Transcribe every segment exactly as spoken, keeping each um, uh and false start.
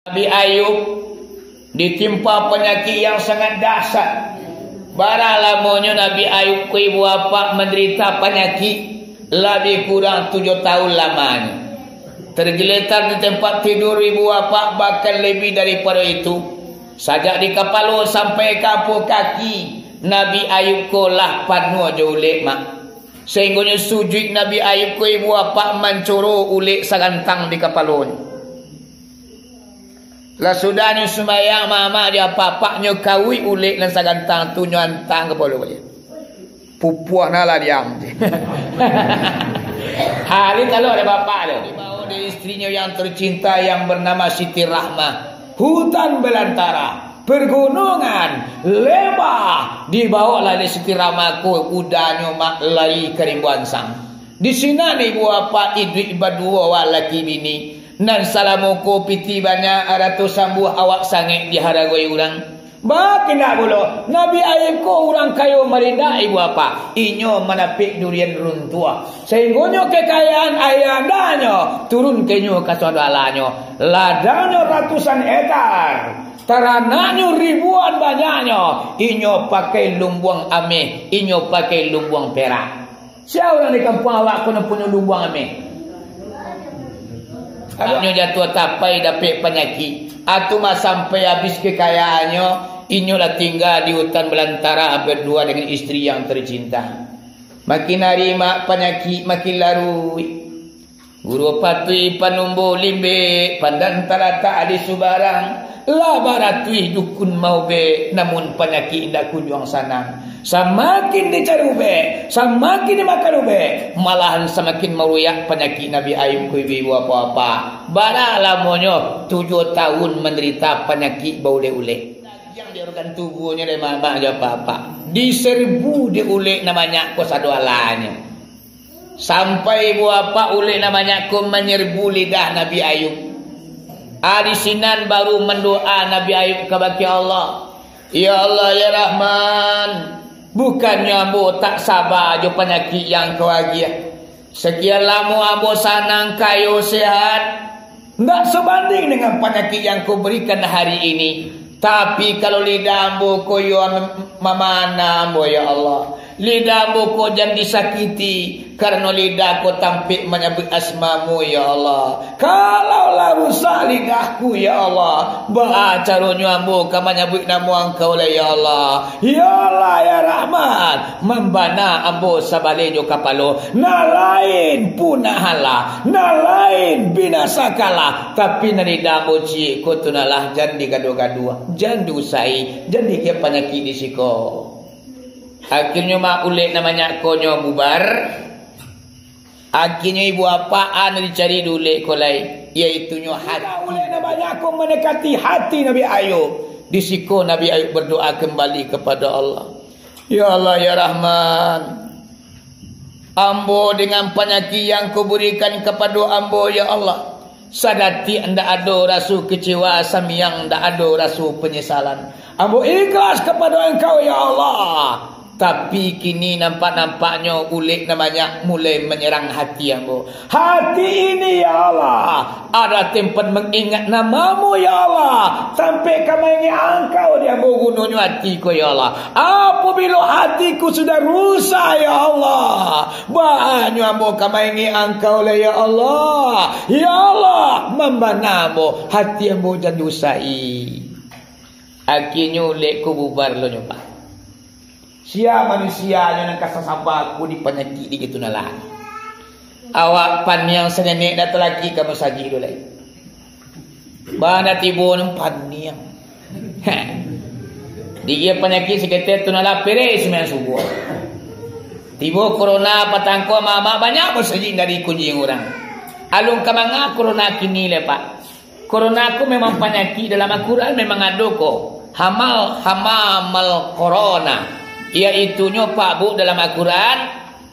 Nabi Ayub ditimpa panyakik yang sangat dahsyat. Bara lamonyo Nabi Ayub ko ibu apak mandarita panyakik? Labiah kurang tujuah tahun lamanyo. Tergeletar di tempat tidur ibu apak, bahkan lebih daripado itu. Sajak di kapalo sampai ka apo kaki, Nabi Ayub ko lah panuah jo ulek, Mak. Sainggonyo sujuik Nabi Ayub ko ibu apak mancoro ulek sagantang di kapalonyo. Lah sudahnyo sumbayang, mamak jo apak-apaknyo kauik ulek nan sagantang tu, nyo antang ka kapalo baliak. Pupuah nah lah diam. Hari kalau ada bapak tu. Dibawa dari istrinyo yang tercinta yang bernama Siti Rahmah. Hutan belantara, pergunungan, lembah, dibawalah dek Siti Rahmah ko udanyo mak lai ka rimbo ansang. Di sinan ibu apak iduik baduo awak laki bini, nan salamo ko pitih banyak, arato sambuah awak sangek diharagoi urang. Bakindak pulo, Nabi Ayub ko urang kayo marindak ibu apak, inyo manapik durian runtuah, sainggonyo kekayaan ayahandanyo turun ka inyo ka saudaralanyo, ladangnyo ratusan hektar, taranaknyo ribuan banyaknyo, inyo pakai lumbuang ameh, inyo pakai lumbuang perak. Sia urang di kampuang awak ko nan punyo lumbuang ameh? Agaknyo jatuah tapai dapek panyakik, atau mah sampai abih kekayaannyo, inyo lah tingga di hutan balantara badua dengan istri yang tercinta. Makin hari mak panyakik makin laruik. Guru patuih panumbuh limbek, pandan talatak di subarang. Lah baratuih dukun maubek, namun panyakik indak kunjuang sanang. Samakin dicari ubek, samakin dimakan ubek, malahan samakin maruyak panyakik Nabi Ayub ko ibu-ibu apak-apak. Bara lamonyo, tujuah tahun mandarita panyakik baulek-ulek. Dagiang di organ tubuahnyo dek mamak jo apak-apak. Diserbu dek ulek nan banyak ko sadoalahnyo. Sampai ibu apak ulek nan banyak ko manyerbu lidah Nabi Ayub. A, di sinan baru mandoa Nabi Ayub kabake Allah, "Ya Allah, ya Rahman, bukannyo ambo tak saba jo panyakik yang Kau agiah. Sakian lamo ambo sanang, kayo, sehat, ndak sabanding dengan panyakik yang Kau barikan hari ini. Tapi kalau lidah ambo ko yo mamanah ambo, ya Allah, lidah ambo ko jan disakiti, karano lidah ko tampek manyabuik asma-Mu, ya Allah. Kalaulah rusak lidahku, ya Allah, baa caronyo ambo ka manyabuik namo Angkau lai, ya Allah? Ya Allah, ya Rahman, mambana ambo sabaleh jo kapalo, nan lain punahlah, nan lain binasakalah, tapi nan lidah ambo ciek ko tu nah lah, jan digaduah-gaduah, jan diusai, jan diagiah panyakik di siko." Akhirnyo mak ulek nan banyak ko nyo bubar. Akhirnyo ibu apak an dicari dek ulek ko lai, yaitunyo hati. Ulek nan banyak ko mandekati hati Nabi Ayub. Di siko Nabi Ayub berdoa kembali kepada Allah. Ya Allah, ya Rahman, ambo dengan panyakik yang Kau berikan kepada ambo, ya Allah, sadatik ndak ado raso kecewa, samiang ndak ado raso penyesalan. Ambo ikhlas kepada Engkau, ya Allah. Tapi kini nampak-nampaknyo ulek nan banyak mulai manyerang hati ambo. Hati ini, ya Allah, adalah tempat mengingat nama-Mu, ya Allah. Tampek ka maingek Angkau di ambo gunonyo hati ko, ya Allah. Apabilo hatiku sudah rusak, ya Allah, baanyo ambo ka maingek Angkau lah, ya Allah. Ya Allah, mambana ambo, hati ambo jan diusai. Akhirnyo ulek ko bubar lo nyo, Pak. Sia manusianyo nan ka sasaba ko di panyakik di gitu nah lah. Awak paniang sanenek datang lagi ka masajik tu lai. Bana tibo nan paniang. Digia panyakik saketek tu nah lah pereh sumbayang subuah. Tibo corona patangko mamak banyak masajik dari kunjing urang. Alun ka manga corona kini lai, Pak. Corona ko memang panyakik dalam Al-Quran, memang ado ko. Hamal, hamamal corona. Yaitunyo, Pak Bu, dalam Al-Quran,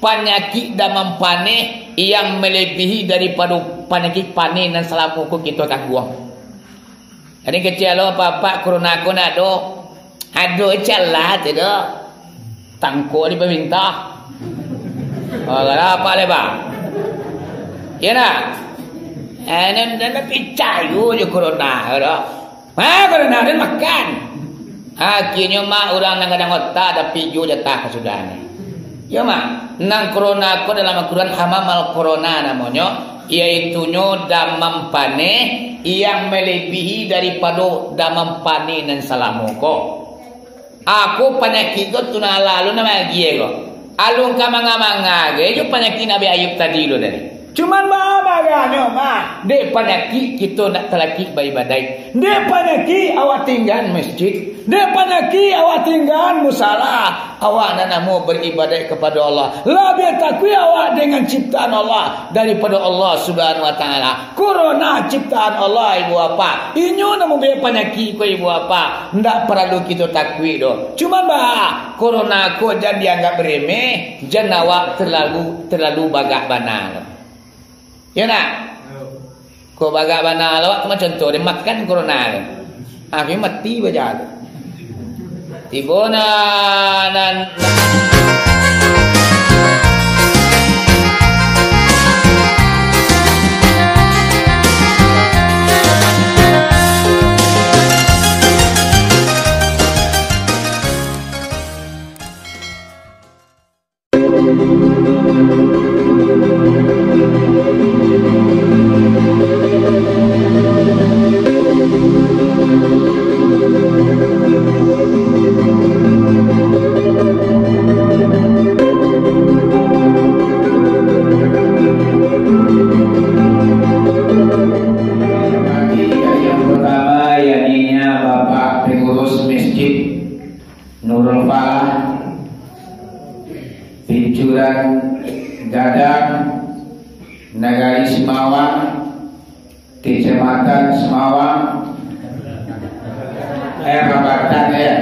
panyakik damam paneh yang melebihi daripado panyakik paneh nan salamo ko kito tangguang. Jadi kecek lo, Pak, Pak, corona ko nak ado. Ado calah tu do. Tangko di pamintah. Oh, lah apa le, Bang? Iya nak? Eh, nan, nan, nan picayo jo corona ko doh. Ha, corona den makan. Akhirnyo, Mak, urang nan gadang otak, tapi jo jatah kasudahan. Yo, Mak, nan corona ko dalam Al-Quran hamamal corona namonyo, yaitunyo damam paneh yang melebihi daripado damam paneh nan salamo ko. Aku panyakik ko tu nan lalu nan magiah ko. Alun ka manga-manga gai jo panyakik Nabi Ayub tadi lo tadi. Cuman ba-, baganyo mah, dek panyakik kito nak talakik baibadaik. Dek panyakik awak tinggaan masjid. Dek panyakik awak tinggaan musala. Awak nan namo baribadaik kapado Allah. Labiah takuik awak dengan ciptaan Allah daripado Allah Subhanahu wa Taala. Corona ciptaan Allah, ibu bapak. Inyo nan mambuek panyakik ko, ibu bapak. Ndak paralu kito takuik doh. Cuman bah, corona ko jan dianggap remeh, jan awak terlalu, terlalu bagak bana. Yo ndak? Ko bagak bana awak tu mah contoh, den makan corona tu. Ah, kami mati baja tu. Tibo nan, nan, Yang pertama, yakni Bapak Pengurus Masjid Nurul Falah, Pincuran Gadang, Nagari Simawang, Kecamatan Simawang, eh, Rambatan, ya,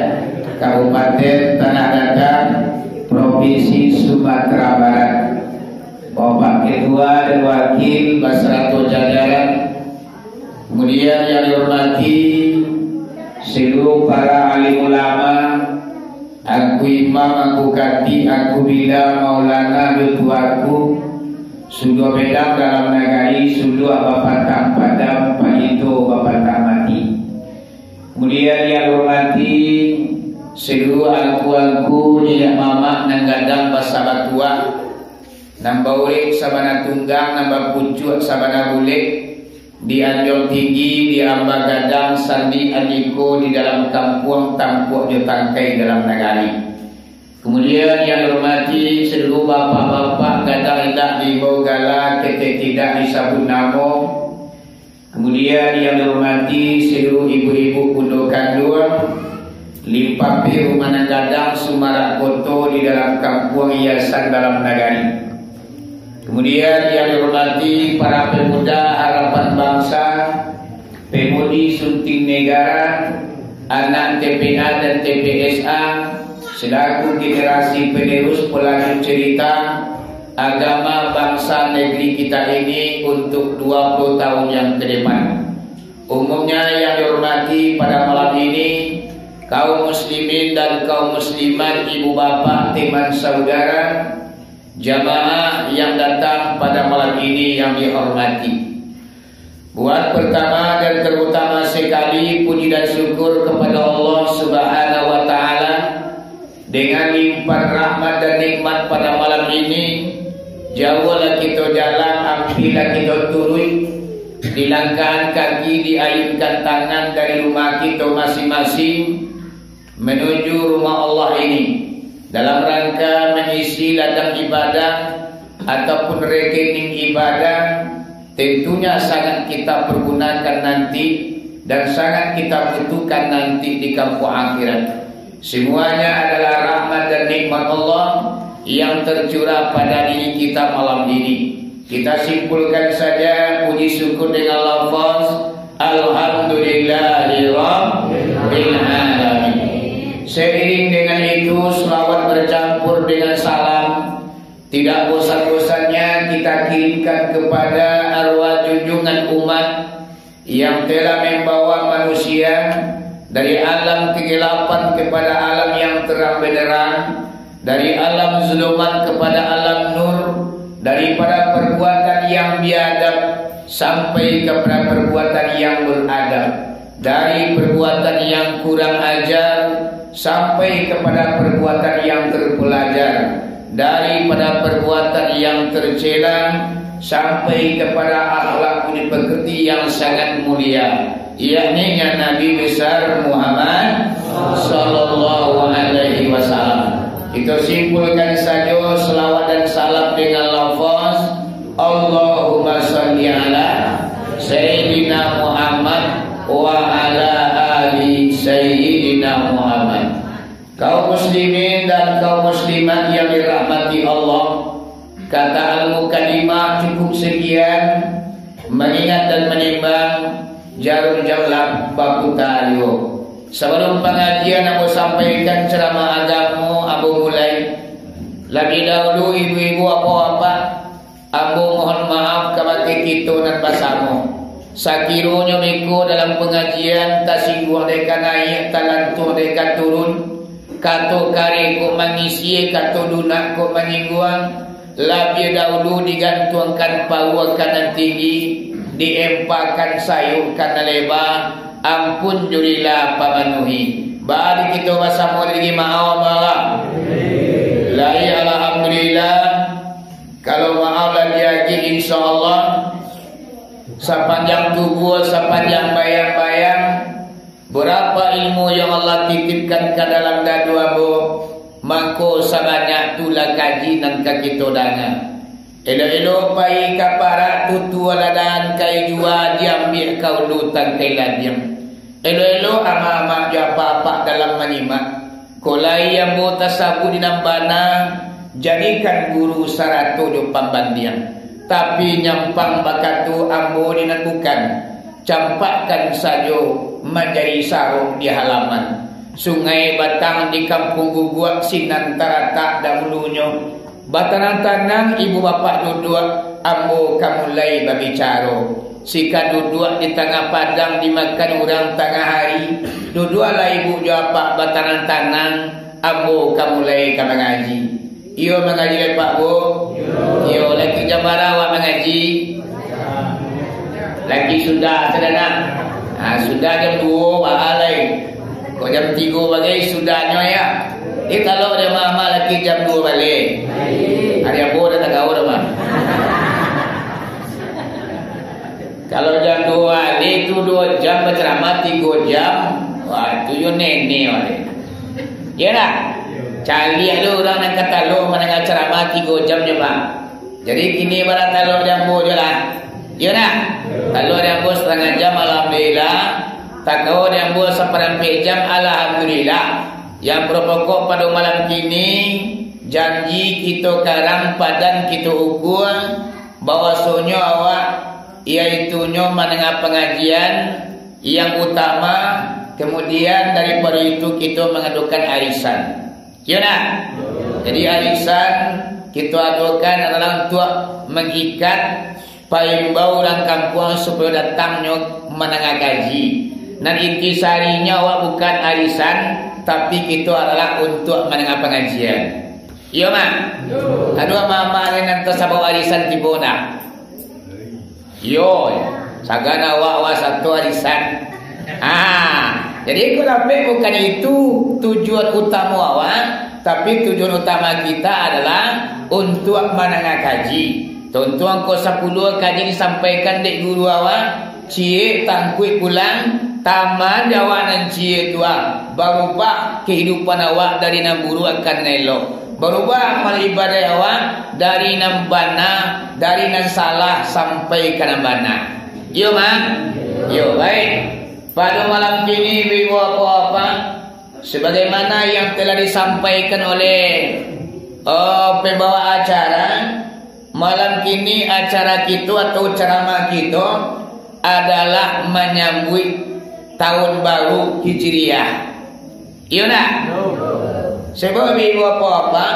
Kabupaten Tanah Datar, Provinsi Sumatera Barat. Bapak Ketua dan Wakil basarato jajaran, kemudian yang dihormati seluruh para alim ulama, Angku Imam, Angku Katik, Angku Bila, Maulana, jo Tuanku, suluah bedang dalam nagari, suluah bapatang padam, palito bapatang mati. Kemudian yang dihormati seluruh angku-angku, niniak mamak nan gadang basa batuah, nan baurek sabana tunggang, nan bapucuak sabana bulek, di anjuang tinggi, di amba gadang, sandi andiko, di dalam kampuang, tampuak jo tangkai dalam nagari. Kemudian yang dihormati seluruh bapak-bapak, gadang indak diimbau gala, ketek tidak disabut namo. Kemudian yang dihormati seluruh ibu-ibu bundo kanduang, limpapeh rumah nan gadang, sumarak koto di dalam kampuang, hiasan dalam nagari. Kemudian yang dihormati para pemuda harapan bangsa, pemudi sunting negara, anak T P A dan T P S A, selaku generasi penerus pelanjut cerita agama bangsa negeri kita ini untuk dua puluh tahun yang ke depan. Umumnya yang dihormati pada malam ini, kaum muslimin dan kaum muslimat, ibu bapak, teman saudara, jamaah yang datang pada malam ini yang dihormati. Buat pertama dan terutama sekali, puji dan syukur kepada Allah Subhanahu wa Ta'ala dengan limpahan rahmat dan nikmat pada malam ini. Jauhlah kita jalan, ampilah kita turuik, dilangkahkan kaki, diayunkan tangan dari rumah kita masing-masing menuju rumah Allah ini, dalam rangka mengisi ladang ibadah ataupun rekening ibadah, tentunya sangat kita pergunakan nanti dan sangat kita butuhkan nanti di kampung akhirat. Semuanya adalah rahmat dan nikmat Allah yang tercurah pada diri kita malam ini. Kita simpulkan saja puji syukur dengan lafaz, "Alhamdulillahirabbil alamin." Seiring dengan itu, selawat bercampur dengan salam tidak bosan-bosannya kita kirimkan kepada arwah junjungan umat yang telah membawa manusia dari alam kegelapan kepada alam yang terang benderang, dari alam zulumat kepada alam nur, Daripada perbuatan yang biadab sampai kepada perbuatan yang beradab, dari perbuatan yang kurang ajar sampai kepada perbuatan yang terpelajar, daripada perbuatan yang tercelang sampai kepada akhlak budi pekerti yang sangat mulia, yakni Nabi besar Muhammad sallallahu alaihi wasallam. Kita simpulkan saja salawat dan salam dengan lafaz, Allahumma salli ala Sayyidina Muhammad wa ala ali Sayyidina Muhammad. Kaum muslimin dan kaum muslimat yang dirahmati Allah, kata al-mukadimah cukup sekian, mengingat dan menimbang jarum jam lah baputa juo. Sabalum pangajian ambo sampaikan ceramah agamo, ambo mulai. Labiah dahulu, ibu-ibu, bapak-bapak, ambo mohon maaf kabake kito nan basamo. Sakironyo beko dalam pangajian tasingguang dek ka naiak, talantuang dek ka turun, kato kareh kok mangisi, kato lunak kok manyingguang, labiah dahulu digantuangkan paruah ka nan tinggi, diempakan sayok ka nan leba, ampun jo rila pamanuhi. Bari kito basamo lagi maaf, Allah. Lai alhamdulillah. Kalau maaf lah diagih, insya Allah, sapanjang tubuah, sapanjang bayang-bayang, berapa ilmu yang Allah titipkan ka dalam dadu ambo, mangko sabanyak tu lah kaji nan ka kito danga. Elok-elok pai ka parak, tutua lah dan kai jua, diambiak ka ulu tangkai ladiang. Elok-elok amak-amak jo apak-apak dalam manyimak. Kok lai ambo tasabuik di nan bana, jadikan guru sarato jo pambandiang. Tapi nyampang bakato ambo di nan bukan, campakkan sajo manjadi sarong di halaman. Sungai Batang di Kampuang Guguak sinan taratak dahulunyo. Batanang-tanang ibu bapak duduak, ambo ka mulai babicaro. Sika duduak di tangah padang dimakan urang tangah hari, duduaklah ibu jo apak batanang-tanang, ambo ka mulai ka mangaji. Iyo mangaji lai, Pak, Bu? Iyo, laki jam bara awak mangaji? Laki sudah, saudara. Ha, sudah jam duo, baa lai. Kok jam tigo bagai sudahnyo, ya? Eh, kalau ada mama laki jam duo balik. Hari ambo dah tak kau dah, Bang. Kalau jam duo balik tu duo jam berceramah, tigo jam. Wah, tu yo nenek balik. Ya dah? Caliak lu urang nan ka talok mandanga ceramah tigo jam je, Bang. Jadi kini bara talok di ambo je lah. Iyo nah? Talok di ambo satangah jam, alhamdulillah. Takao di ambo saparampek jam, alhamdulillah. Yang berpokok pado malam kini, janji kito karang, padan kito ukua, bahwasonyo awak, yaitunyo mandanga pangajian yang utama, kemudian daripado itu kito mangadokan arisan. Iyo nah? Jadi arisan kito adokan adalah untuak mangikat paimbau urang kampuang supayo datangnyo mandanga kaji. Nan intisarinyo awak bukan arisan, tapi kito adalah untuak mandanga pangajian. Iyo mah? Aduh, mama ni nan tasabau arisan tibo nah. Yo, sagan awak-awak sato arisan. Ah, jadi iko lapeh bukan itu tujuan utama awak, tapi tujuan utama kita adalah untuak mandanga kaji. Tontuang ko sapuluah kaji disampaikan dek guru awak, ciek tangkuik pulang, taman di awak nan ciek tu ah, barubah kehidupan awak dari nan buruak ka nan elok. Barubah amal ibadah awak dari nan bana, dari nan salah sampai ka nan bana. Iyo, mah? Iyo, baik. Pado malam kini, ibu-ibu, bapak-bapak, sebagaimana yang telah disampaikan oleh, eh, pembawa acara, malam kini acara kito atau ceramah kito adalah manyambuik tahun baru Hijriah. Iyo ndak? Sebab ibu bapak-bapak,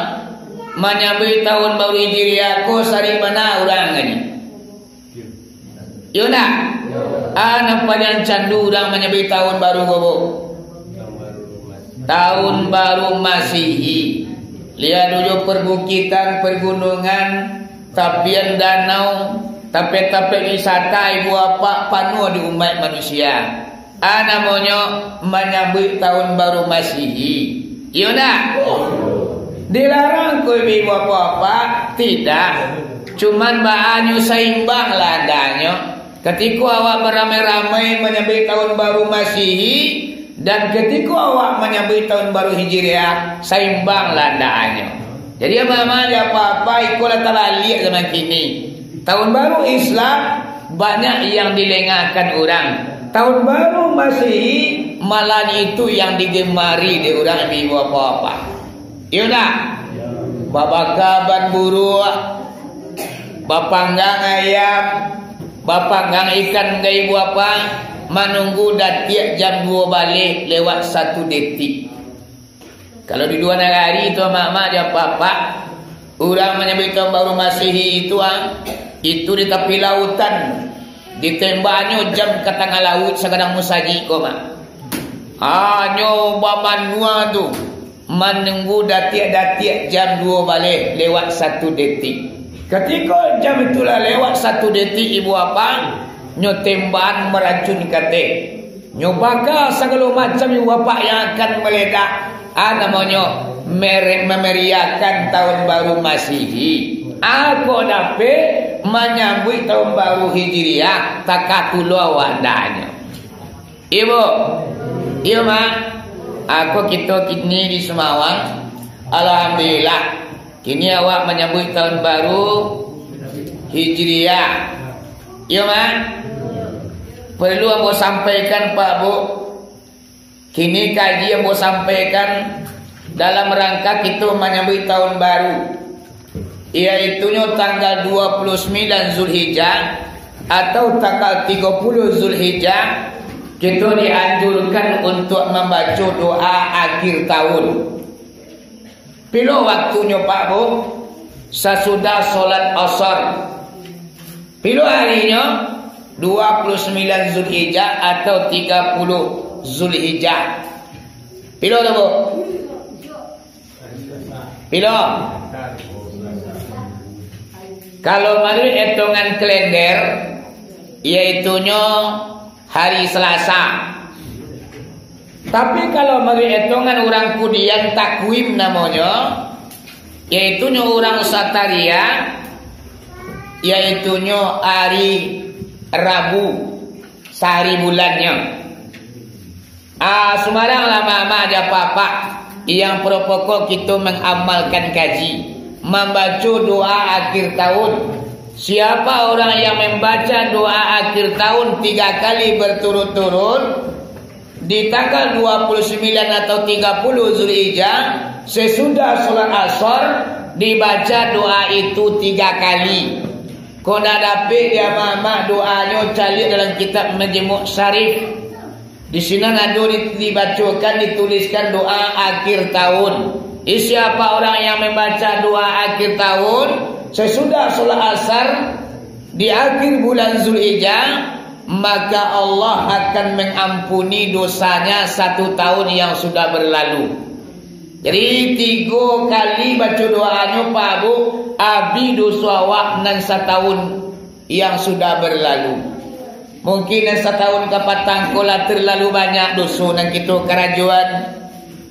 manyambuik tahun baru Hijriah ko sarik bana urang tadi. Iyo ndak? Ah, nan paliang candu urang manyambuik tahun baru ko, Bu? Tahun baru Masehi. Lihat dulu perbukitan, pergunungan, Tapian danau, tampek-tampek wisata ibu bapak panuah di umaik manusia. A namonyo manyambuik tahun baru Masihi. Iyo ndak? Dilarang ko ibu bapak-bapak? Tidak. Cuman baa nyo saimbang lah andanyo. Katiko awak baramai-ramai manyambuik tahun baru Masihi, dan katiko awak manyambuik tahun baru Hijriah, saimbang lah andanyo. Jadi, ama-ama, jan apa-apa, iko lah tabaliak zaman kini. Tahun baru Islam banyak yang dilengakan urang. Tahun baru Masihi malah itu yang digemari dek urang ibu bapak-bapak. Iyo ndak? Babaka ban buruak, bapanggang ayam, bapanggang ikan, ibu bapak, manunggu datiak jam duo baleh lewat satu detik. Kalau di lua nagari tu, ama-ama, jan apa-apa, urang manyambuik tahun baru Masihi itu, ah, itu di tapi lautan, ditembaknyo jam ka tangah lauik sagadang musajik ko, Mak. Hanyo bamanua tu, manunggu datiak-datiak jam duo baleh lewat satu detik. Katiko jam itu lah lewat satu detik, ibu bapak, nyo tembakan maracun kateh. Nyo baka sagalo macam ibu bapak yang akan maledak, a namonyo mere-, mameriahkan tahun baru Masihi. A kok dapek manyambuik tahun baru Hijriah, takah pulo awak andanyo. Ibu, iyo, Mak. Ako kito kini di Sumawang, alhamdulillah, kini awak manyambuik tahun baru Hijriah. Iyo, Mak. Perlu ambo sampaikan, Pak, Bu. Kini kaji ambo sampaikan dalam rangka kito manyambuik tahun baru, yaitunyo tanggal dua puluh sembilan Zulhijjah atau tanggal tigo puluh Zulhijjah, kito dianjurkan untuak mambaco doa akhir tahun. Pilo waktunyo, Pak, Bu? Sasudah solat Asar. Pilo harinyo? Dua puluh sembilan Zulhijjah atau tiga puluh Zulhijjah. Pilo tu, Bu? Pilo? Kalau manuruik etongan kalender, yaitunyo hari Salasa. Tapi, kalau manuruik etongan urang Kudian, takwim namonyo, yaitunyo urang Sataria, yaitunyo ari Rabu, sahari bulannyo. Ah, sumbarang lah, ama-ama, jan apa-apa, yang pokok-pokok kito mangamalkan kaji, mambaco doa akhir tahun. Siapa orang yang membaca doa akhir tahun tiga kali berturut-turut, di tanggal dua puluh sembilan atau tiga puluh Zulhijjah, sesudah solat Asar, dibaca doa itu tiga kali. Kok ndak dapek di ama-ama doanyo, caliak dalam kitab Majmu' Syarif. Di sinan ado di-, dibacokan, dituliskan doa akhir tahun. Siapa orang yang membaca doa akhir tahun sesudah solat Asar di akhir bulan Zulhijjah, maka Allah akan mengampuni dosanya satu tahun yang sudah berlalu. Jadi, tigo kali baco doanyo, Pak, Bu, abih doso awak nan satahun yang sudah berlalu. Mungkin nan satahun kapatang ko lah terlalu banyak doso nan kito karajoan.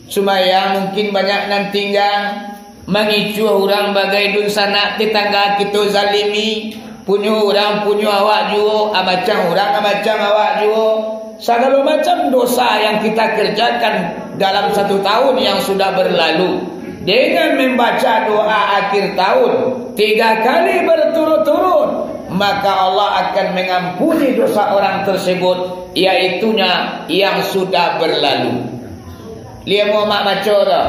Sumbayang mungkin banyak nan tingga, mangicuah urang bagai dunsanak tetangga kito zalimi, punyo urang punyo awak juo, amacam urang amacam awak juo. Sagalo macam dosa yang kita kerjakan dalam satu tahun yang sudah berlalu, dengan membaca doa akhir tahun tiga kali berturut-turut, maka Allah akan mengampuni dosa orang tersebut, yaitunya yang sudah berlalu. Lai muamak baco tu?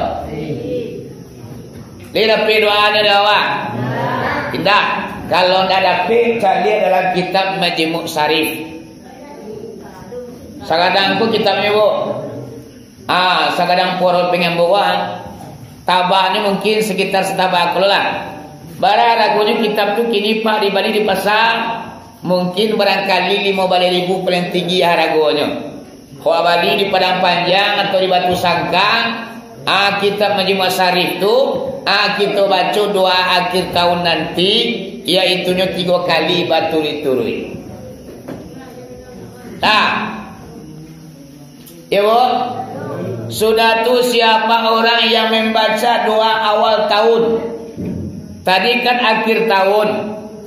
Lai dapek doa ni dari awak? Indak. Kalau ndak dapek, caliak dalam kitab Majmu' Syarif. Sagadang ko kitabnyo, Bu. Ah, sagadang porot pangambuan. Tabahnyo mungkin sekitar satabah ko lah. Bara haragonyo kitab tu kini, Pak, dibali di pasa? Mungkin barangkali limo baleh ribu paling tinggi haragonyo. Kok bali di Padang Panjang atau di Batu Sangka, ah, kitab Majmu' Syarif tu, ah, kito baco doa akhir tahun nanti, Yaitunyo tigo kali baturuik-turuik. Nah, ya, Bu? Sudah tu, siapa orang yang membaca doa awal tahun? Tadi kan akhir tahun.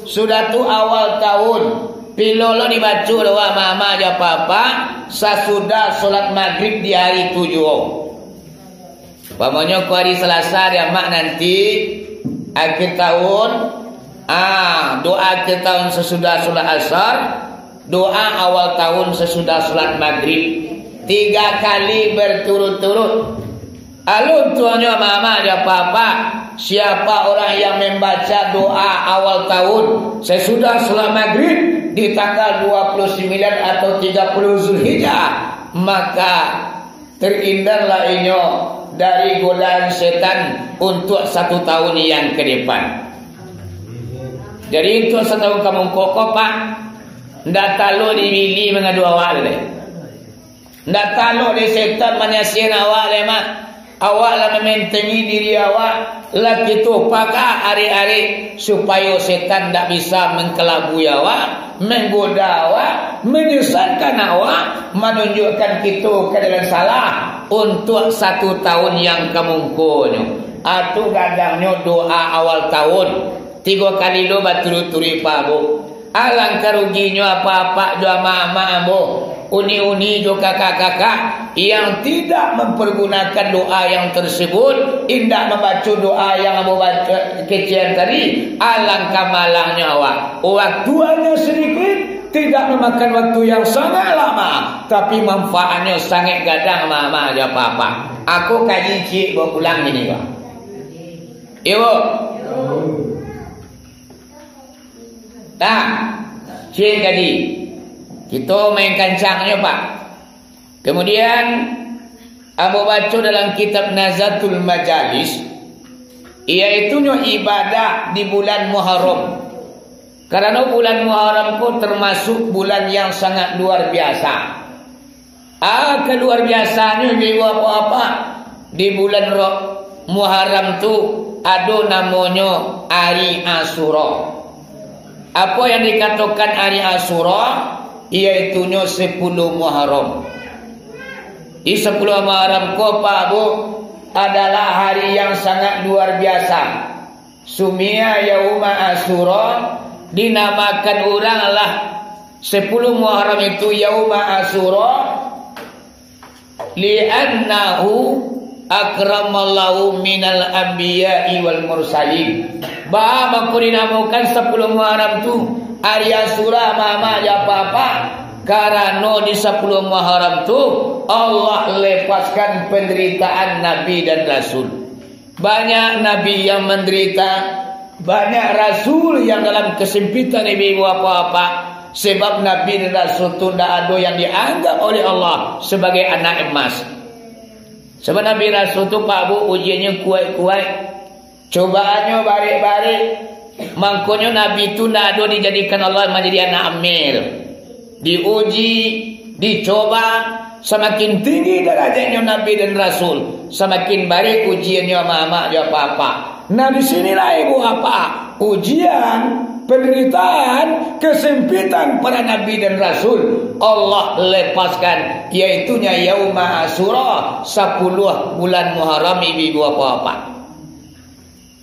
Sudah tu awal tahun. Pilo lo dibaco doa mama jo papa, sasudah solat maghrib di hari tu juo. Umpamonyo ko hari Salasa, di amak nanti akhir tahun, ah, doa akhir tahun sasudah solat Asar, doa awal tahun sasudah solat Maghrib, tiga kali berturut-turut. Alun tuanyo mama jo papa, siapa orang yang membaca doa awal tahun sasudah solat Maghrib di tanggal dua puluh sembilan atau tiga puluh Zulhijjah, maka terhindarlah inyo dari godaan setan untuk satu tahun yang ke depan. Jadi, untuk satahun ka muko ko, Pak, ndak talok di bini mangadu awak lai. Ndak talok di setan manyasiahan awak lai, Mak. Awak lah mamentengi diri awak, lah kito paga arik-arik, supayo setan ndak bisa mangkalabui awak, manggoda awak, manyasakan awak, manunjuakkan kito ka jalan salah untuak satu tahun yang ka mukonyo. Atu gadangnyo doa awal tahun, tigo kali lo baturuik-turuik, Pak, Bu. Alangkah ruginyo apak-apak jo amak-amak ambo, uni-uni jo kakak-kakak yang tidak mempergunakan doa yang tersebut, indak mambaco doa yang ambo baco kecek tadi. Alangkah malangnyo awak. Waktu hanya sedikit, tidak memakan waktu yang sangat lama, tapi manfaatnyo sangat gadang, mama jo papa. Aku kaji ciek bapulang ini, Pak. Iyo, Bu. Nah, ciek tadi. Kito main kancangnyo, Pak. Kemudian, ambo baco dalam kitab Nazatul Majalis, yaitunyo ibadah di bulan Muharram. Karano bulan Muharram ko termasuk bulan yang sangat luar biasa. Ah, kaluar biasanyo, ibu-ibu, apak-apak, di bulan Ro-, Muharram tu ado namonyo Ari Asyura. Apo yang dikatokan Ari Asyura? Yaitunyo sapuluah Muharram. Di sapuluah Muharram ko, Pak, Bu, adalah hari yang sangat luar biasa. Sumia Yauma Asyura, dinamakan urang lah sapuluah Muharram itu Yauma Asyura, li'annahu akramallahu minal anbiya'i wal mursalin. Ba mangko dinamokan sapuluah Muharram tu Ari Asyura, mama jo papa, karano di sapuluah Muharram tu Allah lepaskan panderitaan Nabi dan Rasul. Banyak nabi yang mandarita, banyak rasul yang dalam kasampitan, ibu-ibu, apak-apak. Sabab nabi dan rasul tu ndak ado yang dianggap oleh Allah sabagai anak emas. Sabab nabi rasul tu, Pak, Bu, ujiannyo kuaik-kuaik, cobaannyo barek-barek. Mangkonyo nabi tu ndak ado dijadikan Allah manjadi anak amil. Diuji, dicoba, samakin tinggi darajatnyo nabi dan rasul, samakin barek ujiannyo, amak-amak jo apak-apak. Nah, di sinilah, ibu apak, ujian, panderitaan, kasampitan para nabi dan rasul Allah lepaskan, yaitunyo Yauma Asyura, sapuluah bulan Muharram, ibu-ibu, apak-apak.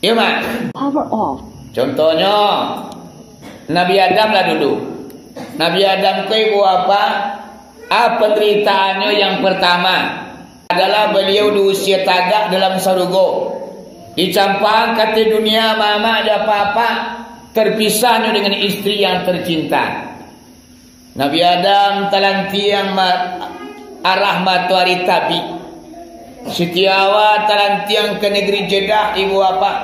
Iyo, Mak. Power off. Contohnyo, Nabi Adam lah dulu. Nabi Adam ko, ibu apak, ah, pandaritaannyo yang partama adalah baliau diusia tagak dalam sarugo. Dicampang ka ateh dunia, mamak jo apak-apak, terpisahnyo dengan istri yang tercinta. Nabi Adam talantiang ma-, arah matoari tabik. Siti Hawa talantiang ka nagari Jeddah, ibu apak.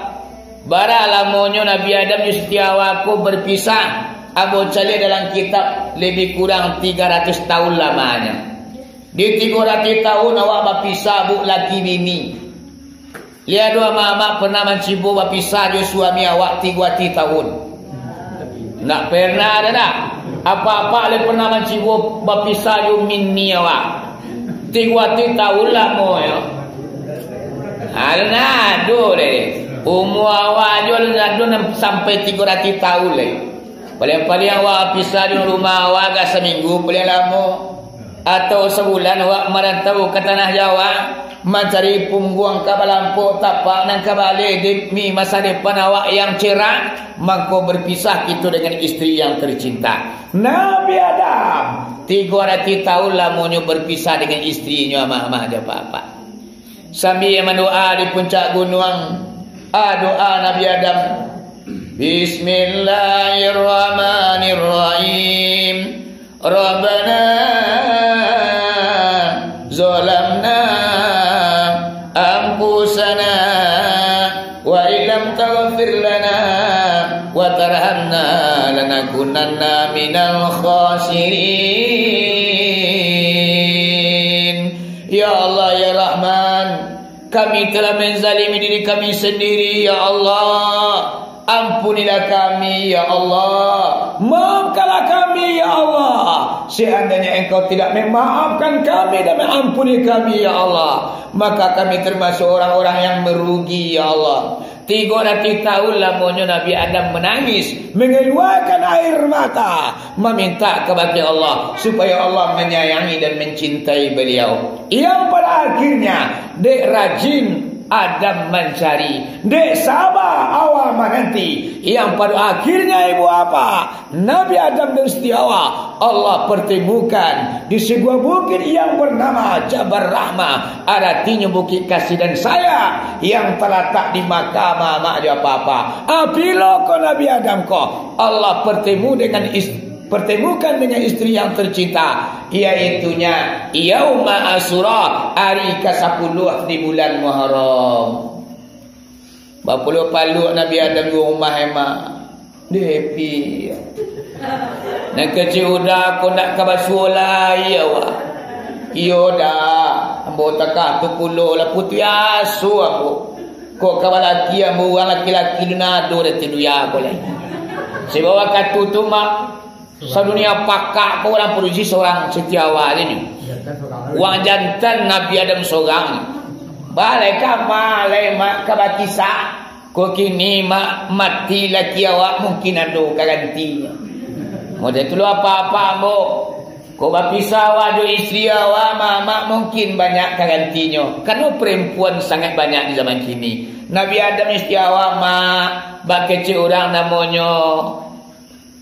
Bara lamonyo Nabi Adam jo Siti Hawa ko berpisah, ambo caliak dalam kitab, lebih kurang tigo ratus tahun lamanyo. Di tigo ratus tahun awak bapisah, Bu, laki bini. Lai ado amak-amak pernah mancibo bapisah jo suami awak tigo atih tahun? Ndak pernah, ado ndak? Apak-apak lai pernah mancibo bapisah jo bini awak tigo atih tahun lamonyo? Ado ndak? Ado deh. Umua awak jo alun sampai tigo ratuih taun lai. Paliang-paliang awak pisah di rumah awak agak saminggu paliang lamo, atau sabulan awak marantau ka tanah Jawa, mancari pungguang ka balampok, tapak nan ka baleh demi masa depan awak yang cerah, mangko berpisah kito dengan isteri yang tercinta. Nabi Adam, tigo ratuih taun lamonyo berpisah dengan isterinyo, amak-amak jo apak-apak. Sambia mandoa di puncak gunuang, a, doa Nabi Adam. Bismillahirrahmanirrahim. Rabbana zalamna anfusana wa illam taghfir lana wa tarhamna lanakunanna minal khasirin. Ya Allah, ya Rahman, kami telah menzalimi diri kami sendiri, ya Allah. Ampunilah kami, ya Allah. Maafkanlah kami, ya Allah. Seandainya Engkau tidak memaafkan kami dan mengampuni kami, ya Allah, maka kami termasuk orang-orang yang merugi, ya Allah. Tigo ratuih taun lamonyo Nabi Adam menangis, mengeluarkan air mata, meminta kabake Allah, supaya Allah menyayangi dan mencintai beliau. Yang pada akhirnya, dek rajin Adam mancari, dek saba awak mananti, yang pada akhirnya, ibu apak, Nabi Adam dan Siti Hawa, Allah pertemukan di sebuah bukit yang bernama Jabal Rahmah, aratinyo bukit kasih dan sayang yang talatak di Makkah, amak-amak jo apak-apak. Apilo ko Nabi Adam ko, Allah pertemu dengan is-, pertemukan dengan isteri yang tercinta, yaitunya Yauma Asyura, hari kasapuluah di bulan Muharram. Bapaluak-paluak Nabi Adam di rumah emak. Depi. Nan kecek uda ko ndak ka basuo lai awak. Iyo da, ambo takah tu pulo lah putuih aso ambo. Kok ka balaki ambo urang laki-laki tu nado dek tiduya ko lai. Sebab wakatu tu mak, sadunia pakak ko urang padusi surang Siti Hawa se nyo. Wang jantan Nabi Adam surang. Balai ka malai mak ka bakisah. Ko kini mak mati laki awak mungkin ado ka gantinyo. Model tu lo apak-apak ambo. Ko bapisah awak jo isteri awak, mak, mak mungkin banyak ka gantinyo. Karano perempuan sangat banyak di zaman kini. Nabi Adam isteri awak, mak, bakecek urang namonyo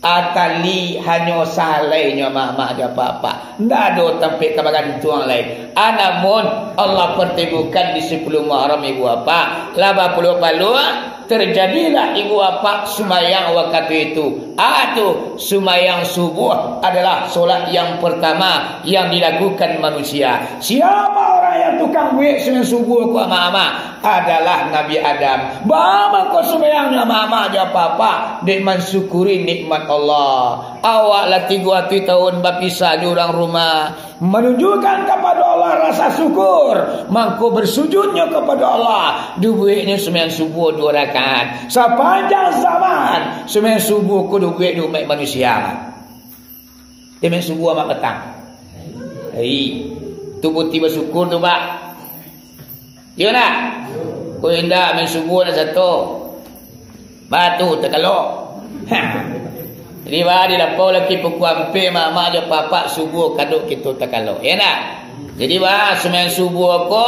Atali hanyo sahalainyo, amak-amak jo apak-apak. Ndak ado tampek ka bagantuang lai. A, namun, Allah pertemukan di sapuluah Muharram, ibu apak. Lah bapaluak-paluak, terjadilah, ibu apak, sumbayang wakatu itu. A, tu, sumbayang subuh adalah solat yang pertama yang dilakukan manusia. Siapa orang yang tukang buek sumbayang subuh ko, amak-amak? Adalah Nabi Adam. Baa mangko sumbayangnyo, amak-amak jo apak-apak? Dek mansyukuri nikmat Allah. Awak lah tigo ratuih taun bapisah jo urang rumah. Manunjukkan kapado Allah rasa syukur. Mangko basujudnyo kapado Allah. Dibueknyo sumbayang subuh duo rakaat. Sapanjang zaman, sumbayang subuh ko dibuek di umaik manusia. Dek main subuah mak patang. Hei, tu bukti basyukur tu, Pak. Iyo ndak? Ko indak main subuah nak sato. Batu takalok. Jadi, bah, di lapau laki pukul ampek, mak-mak jo apak-apak subuah kadok kito takalok. Iyo ndak? Jadi, bah, sumbayang subuah ko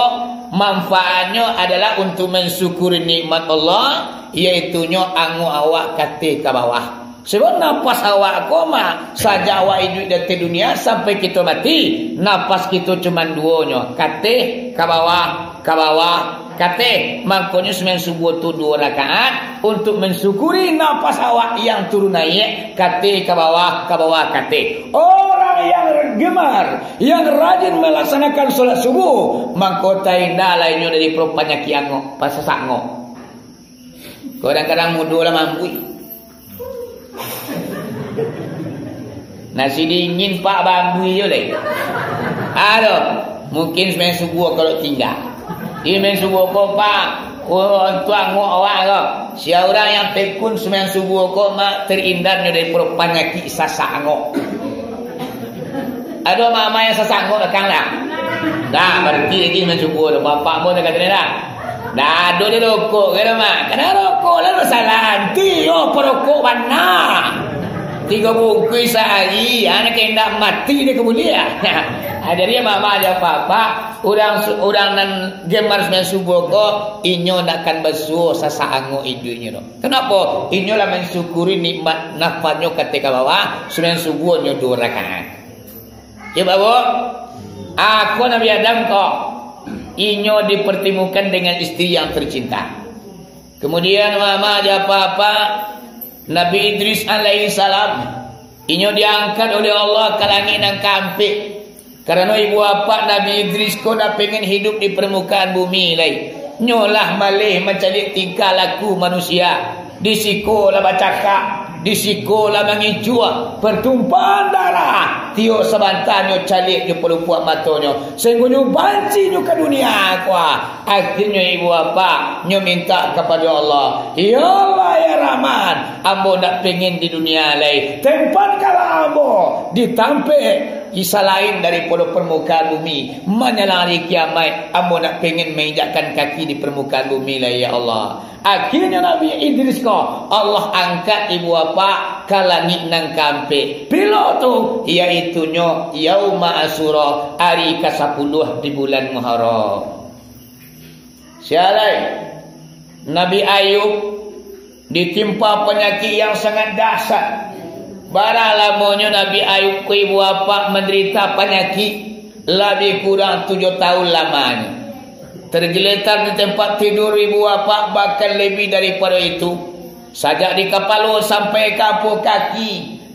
manfaatnyo adalah untuk mensyukuri nikmat Allah, yaitunyo angok awak kateh ka bawah. Sebab napas awak ko mah, sajak awak iduik di ateh dunia sampai kito mati, napas kito cuman duo nyo, kateh, ka bawah, ka bawah, kateh. Mangkonyo sumbayang subuh tu duo rakaat, untuk mensyukuri napas awak yang turun naiak, kateh ka bawah, ka bawah, kateh. Orang yang gemar, yang rajin melaksanakan solat subuh, mangko tainda lah inyo dari panyakik angok, pasasak angok. Kadang-kadang mudo lah mambuih. Nasi dingin, Pak, bambuih jo lai. Aduh, mungkin sumbayang subuh kalau tingga. Di sumbayang subuh ko, Pak, oh, tu angok awak ko. Sia urang yang tekun sumbayang subuh ko, mak, terhindarnyo dari panyakik sasak angok. Ado mama yang sasak angok dakang lah. Dah, barhenti lagi sumbayang subuh tu. Bapak pun dah kata dia dah. Dah ado di rokok kan, Mak? Kada rokok lah, masalah anti yo, perokok bana. Tigo bungkuih sahari, anak indak mati dia kemudian. Ah, jadi, Mak, Mak, jo Apak-apak, urang su-, urang nan gemar sumbayang subuah ko, inyo ndak akan basuo sasak angok iduiknyo tu. Kenapo? Inyo lah mansyukuri nikmat nafahnyo ka ateh ka bawah, sumbayang subuah nyo duo rakaat. Yo, Bapak? Ako Nabi Adam ko, inyo dipertemukan dengan isteri yang tercinta. Kemudian, Mak, Mak, jo Apak-apak, Nabi Idris alaihissalam, inyo diangkat oleh Allah ka langik nan kaampek. Karano ibu apak Nabi Idris ko ndak pengen hidup di permukaan bumi lai. Nyo lah maleh mancaliak tingkah laku manusia. Di siko lah bacakak, di siko lah mangicuah, pertumpahan darah. Tiok sabanta nyo caliak jo palupuak matonyo, sainggo nyo banci nyo ka dunia ko. Akhirnyo ibu apak nyo mintak kapado Allah, "Ya Allah, ya Rahman, ambo ndak pengen di dunia lai. Tempatkanlah ambo di tampek salain daripado permukaan bumi, manyalang ari kiamaik, ambo ndak pengen mainjakkan kaki di permukaan bumi lai, ya Allah." Akhirnyo Nabi Idris ko Allah angkat ibu apak ka langik nan kaampek. Pilo tu? Yaitunyo Yauma Asyura, ari kasapuluah di bulan Muharram. Sia lai? Nabi Ayub ditimpa panyakik yang sangat dahsyat. Bara lamonyo Nabi Ayub ko ibu apak mandarita panyakik? Labiah kurang tujuah tahun lamanyo. Tergeletak di tempat tidur ibu apak, bahkan lebih daripado itu. Sajak di kapalo sampai ka apo kaki,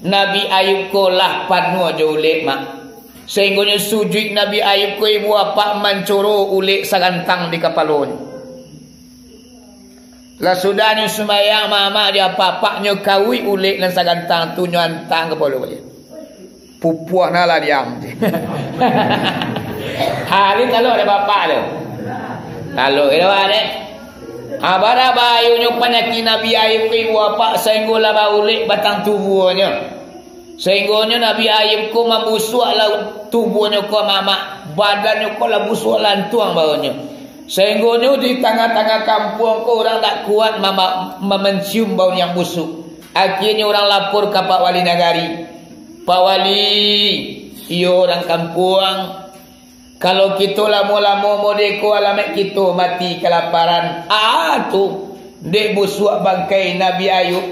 Nabi Ayub ko lah panuah jo ulek, Mak. Sainggonyo sujuik Nabi Ayub ko ibu apak mancoro ulek sagantang di kapalonyo. Lah sudahnyo sumbayang, Mak, Mak, jo Apak-apak nyo kauik ulek nan sagantang tu, nyo antang kapalo baliak. Pupuah nah lah diam. Ha, ni talok dek bapak tu. Talok kiro dek. Ha, bara bahayonyo panyakik Nabi Ayub ko ibu apak, sainggo lah baulek batang tubuahnyo. Sainggonyo Nabi Ayub ko mambusuak lah tubuahnyo ko, Mak, Mak, badannyo ko lah busuak lantuang baunyo. Sainggonyo di tangah-tangah kampuang ko urang dak kuat mama-, mamancium bau yang busuk. Akhirnyo urang lapor ka Pak Wali Nagari. "Pak Wali, iyo urang kampuang, kalau kito lamo-lamo mode ko, alamaik kito mati kalaparan." Ah, tu, dek busuak bangkai Nabi Ayub.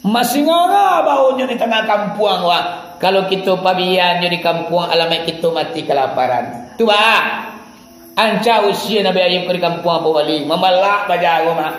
Masih nganga baunyo di tangah kampuang, wah. Kalau kito pabiaannyo di kampuang, alamaik kito mati kalaparan. Tu, bah. Anca usia Nabi Ayub ko di kampuang, Pak Wali. Mambalak bajaro, Mak.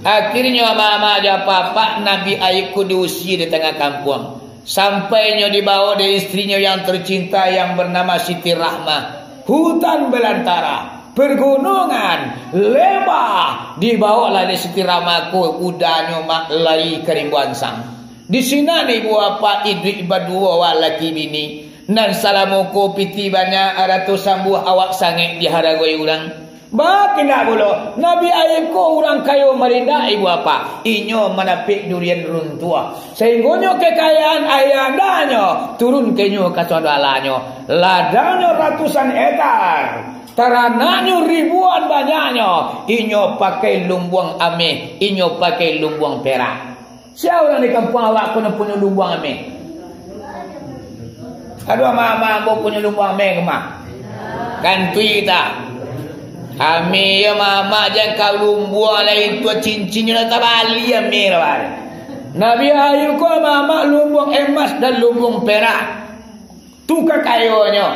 Akhirnyo, Mak, Mak, jo Apak-apak, Nabi Ayub ko diusia di tangah kampuang. Sampai nyo dibaok dek istrinyo yang tercinta yang bernama Siti Rahmah. Hutan belantara, pergunungan, lembah, dibaoklah dek Siti Rahmah ko kudanyo, Mak, lai ka rimbo ansang. Di sinan ibu apak iduik baduo awak laki bini, nan salamo ko pitih banyak, ratusan buah awak sangek diharagoi urang. Bakindak pulo, Nabi Ayub ko urang kayo marindak ibu apak. Inyo manapik durian runtuah, sainggonyo kekayaan ayahandanyo turun ka inyo ka saudalanyo. Ladangnyo ratusan hektar, taranaknyo ribuan banyaknyo. Inyo pakai lumbuang ameh, inyo pakai lumbuang perak. Sia urang di kampuang awak ko nan punyo lumbuang ameh? Aduh, ama-ama ambo punyo lumbuang ameh ko, Mak? Kantui ta. Ameh yo, Mak, Mak, jan ka lumbuang lain tu, cincinnyo lah tabali ameh lah, Mak. Nabi Ayub ko, Mak, Mak, lumbuang emas dan lumbuang perak. Tu kakayonyo,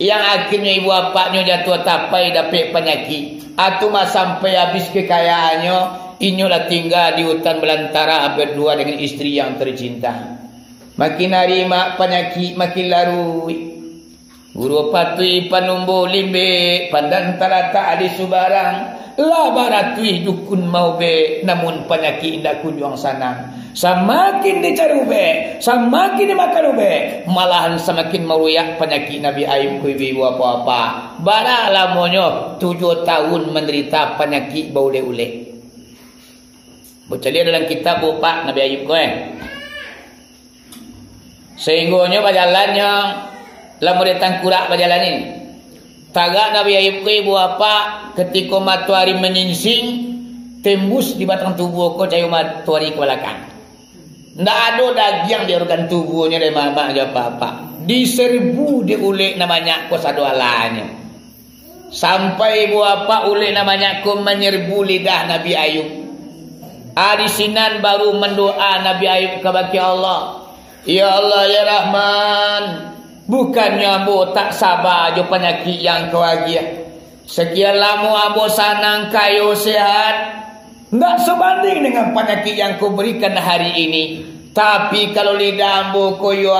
yang akhirnyo ibu apaknyo jatuah tapai dapek panyakik. Atu mah sampai abih kekayaannyo, inyo lah tingga di hutan balantara badua dengan istri yang tercinta. Makin ari, Mak, panyakik makin laruik. Guru patuih panumbuh limbek, pandan talatak di subarang. Lah baratuih dukun maubek, namun panyakik indak kunjuang sanang. Samakin dicari ubek, samakin dimakan ubek, malahan samakin maruyak panyakik Nabi Ayub ko ibu-ibu apak-apak. Bara lamonyo, tujuah tahun mandarita panyakik baulek-ulek. Bacaliak dalam kitab bupak Nabi Ayub ko, eh. Sainggonyo bajalannyo, lah model tangkurak bajalan ni. Tagak Nabi Ayub ko, ibu bapak, katiko matoari manyingsing, tembus di batang tubuah ko cahayo matoari ka balakang. Ndak ado dagiang di organ tubuahnyo dek mamak jo apak-apak. Diserbu dek ulek nan banyak ko sado alahnyo. Sampai ibu bapak ulek nan banyak ko manyerbu lidah Nabi Ayub. A, di sinan baru mandoa Nabi Ayub kabake Allah. Ya Allah, ya Rahman, bukannyo ambo tak saba jo panyakik yang Kau agiah. Sakian lamo ambo sanang, kayo, sehat, ndak sabanding dengan panyakik yang Kau berikan hari ini. Tapi kalau lidah ambo ko yo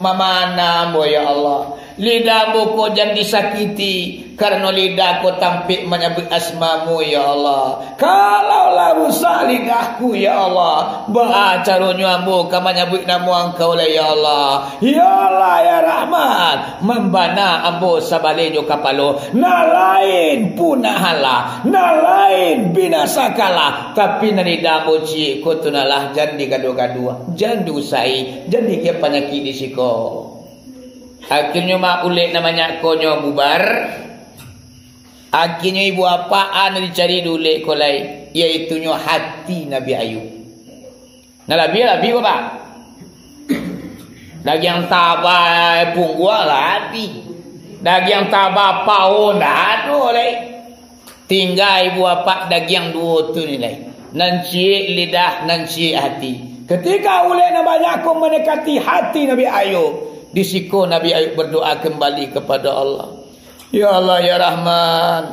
mamana ambo, ya Allah. Lidah ambo ko jan disakiti, karano lidah ko tampek manyabuik asma-Mu, ya Allah. Kalaulah rusak lidahku, ya Allah, baa caronyo ambo ka manyabuik namo Angkau lai, ya Allah? Ya Allah, ya Rahman, mambana ambo sabaleh jo kapalo, nan lain punahlah, nan lain binasakalah, tapi nan lidah ambo ciek ko tu nalah jan digaduah-gaduah, jan diusai, jan diagiah panyakik di siko. Akhirnyo mak ulek nan banyak ko nyo bubar. Akhirnyo ibu apak nan dicari di ulek ko lai, yaitunyo hati Nabi Ayub. Nah, labiah, labiah, Bapak. Dagiang taba pungguang labiah. Dagiang taba paun dah ado lai. Tingga ibu apak dagiang duo tu ni lai. Nan ciek lidah, nan ciek hati. Ketika ulek nan banyak ko mendekati hati Nabi Ayub, di siko Nabi Ayub berdoa kembali kepada Allah. Ya Allah, ya Rahman,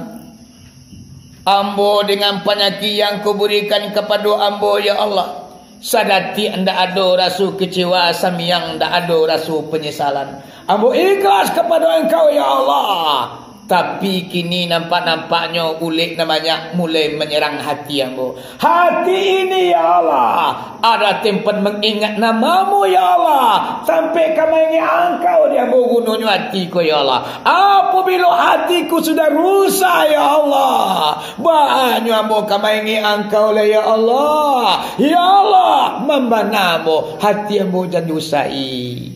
ambo dengan panyakik yang Kau berikan kepada ambo, ya Allah, sadatik ndak ado raso kecewa, samiang ndak ado raso penyesalan. Ambo ikhlas kepada Engkau, ya Allah. Tapi kini nampak-nampaknyo ulek nan banyak mulai manyerang hati ambo. Hati ini, ya Allah, adalah tempat mengingat nama-Mu, ya Allah. Sampai ka maingek Angkau di ambo gunonyo hati ko, ya Allah. Apabila hatiku sudah rusak, ya Allah, baanyo ambo ka maingek Angkau lah, ya Allah. Ya Allah, mambana ambo, hati ambo jan diusai.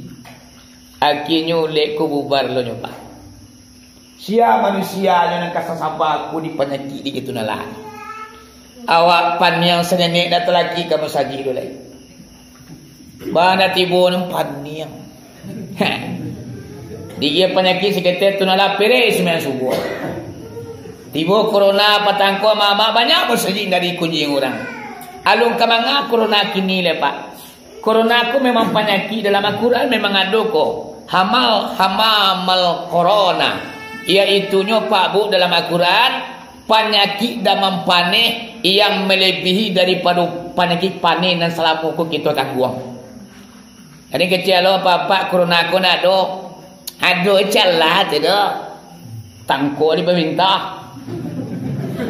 Akhirnyo ulek ko bubar lo nyo, Pak. Sia manusianyo nan ka sasaba ko di panyakik di gitu nalah. Awak paniang sanenek dak talaki ka masajik tu lai. Bana tibo nan paniang. Digia panyakik saketek tu nalah perek sumbayang subuh. Tibo corona patangko mamak banyak masajik dari kunjing urang. Alun ka manga corona kini lai, Pak. Corona ko memang panyakik dalam Al-Quran memang ado ko. Hamal, hamamal corona. Yaitunyo Pak Bu dalam Al-Quran, panyakik damam paneh yang melebihi daripado panyakik paneh nan salamo ko kito tangguang. Jadi kecek lo apak-apak corona ko nak ado. Ado calah tu doh. Tangko di pamintah.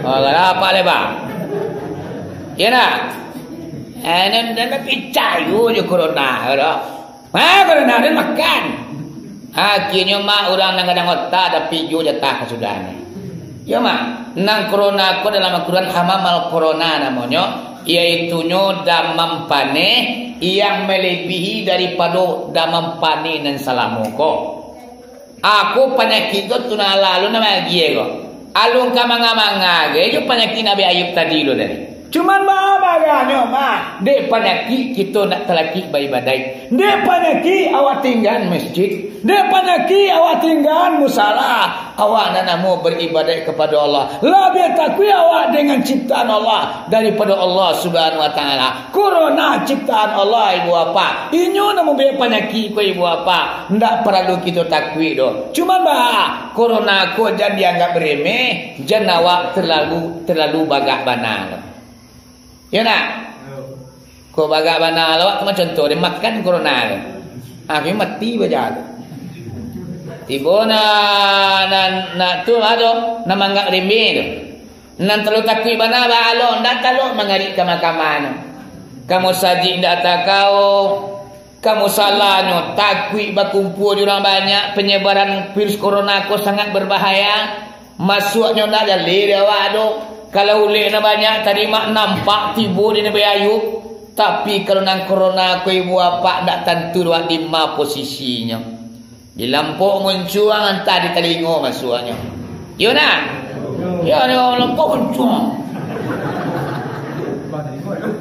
Oh, kalau apa le, Bang? Ya nak? Eh, nan, nan, nan picayo jo corona, doh. Ah, corona dan makan. Akhirnyo mak urang nan gadang otak, tapi jo jatah kasudahan. Yo mak, nan corona ko dalam Al-Quran hamamal corona namonyo, yaitunyo damam paneh yang melebihi daripado damam paneh nan salamo ko. Ako panyakik ko tu nan lalu nan agie ko. Alun ka manga-manga gai jo panyakik Nabi Ayub tadi lo tadi. Cuman baa baganyo mah, dek panyakik kito nak talakik baibadaik. Dek panyakik awak tinggaan masjid. Dek panyakik awak tinggaan musala. Awak nak namo baribadaik kapado Allah. Labiah takuik awak dengan ciptaan Allah daripado Allah Subhanahu wa Taala. Corona ciptaan Allah, ibu apak. Inyo nan mambuek panyakik ko, ibu apak. Ndak paralu kito takuik doh. Cuman baa, corona ko jan dianggap remeh, jan awak terlalu, terlalu bagak bana. Yo nak? Ko bagak bana awak tu mah contoh, dimakan corona tu. Ah, kami mati baja tu. Tibo na, na, na tu ado, nan manganggap remeh tu. Nan talalu takuik bana baa lo, ndak talok mangarik ka mahkamah tu. Ka musajik ndak takao, ka musalanyo takuik bakumpua jo urang banyak, penyebaran virus corona ko sangat berbahaya. Masuaknyo ndak jaleh di awak tu. Kalau ulek nan banyak tadi mak nampak tibo di Nabi Ayub. Tapi kalau nan corona ko ibu apak ndak tantu awak di ma posisinyo. Di lampok muncuang, antah di talingo masuaknyo. Iyo nah? Iyo, di lampok muncuang.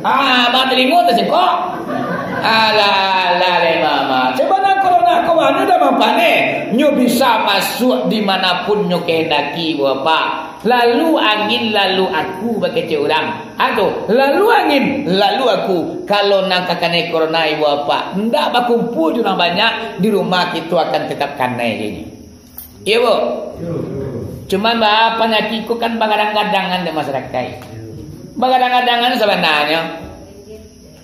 Ah, batalingo tasingkok. Alah, alah, lai mama. Cubo nan corona ko mano dah mampane. Nyo bisa masuak di manapun nyo kehendaki, Bapak. Lalu angin, lalu aku, bakecek urang. Ha tu, lalu angin, lalu aku. Kalau nan ka kanai corona, ibu bapak, ndak bakumpua jo urang banyak, di rumah kito akan tetap kanai jo inyo. Iyo, Bu? Cuman, ba, panyakik ko kan bagadang-gadangan di masyarakaik. Bagadang-gadangan sabananyo.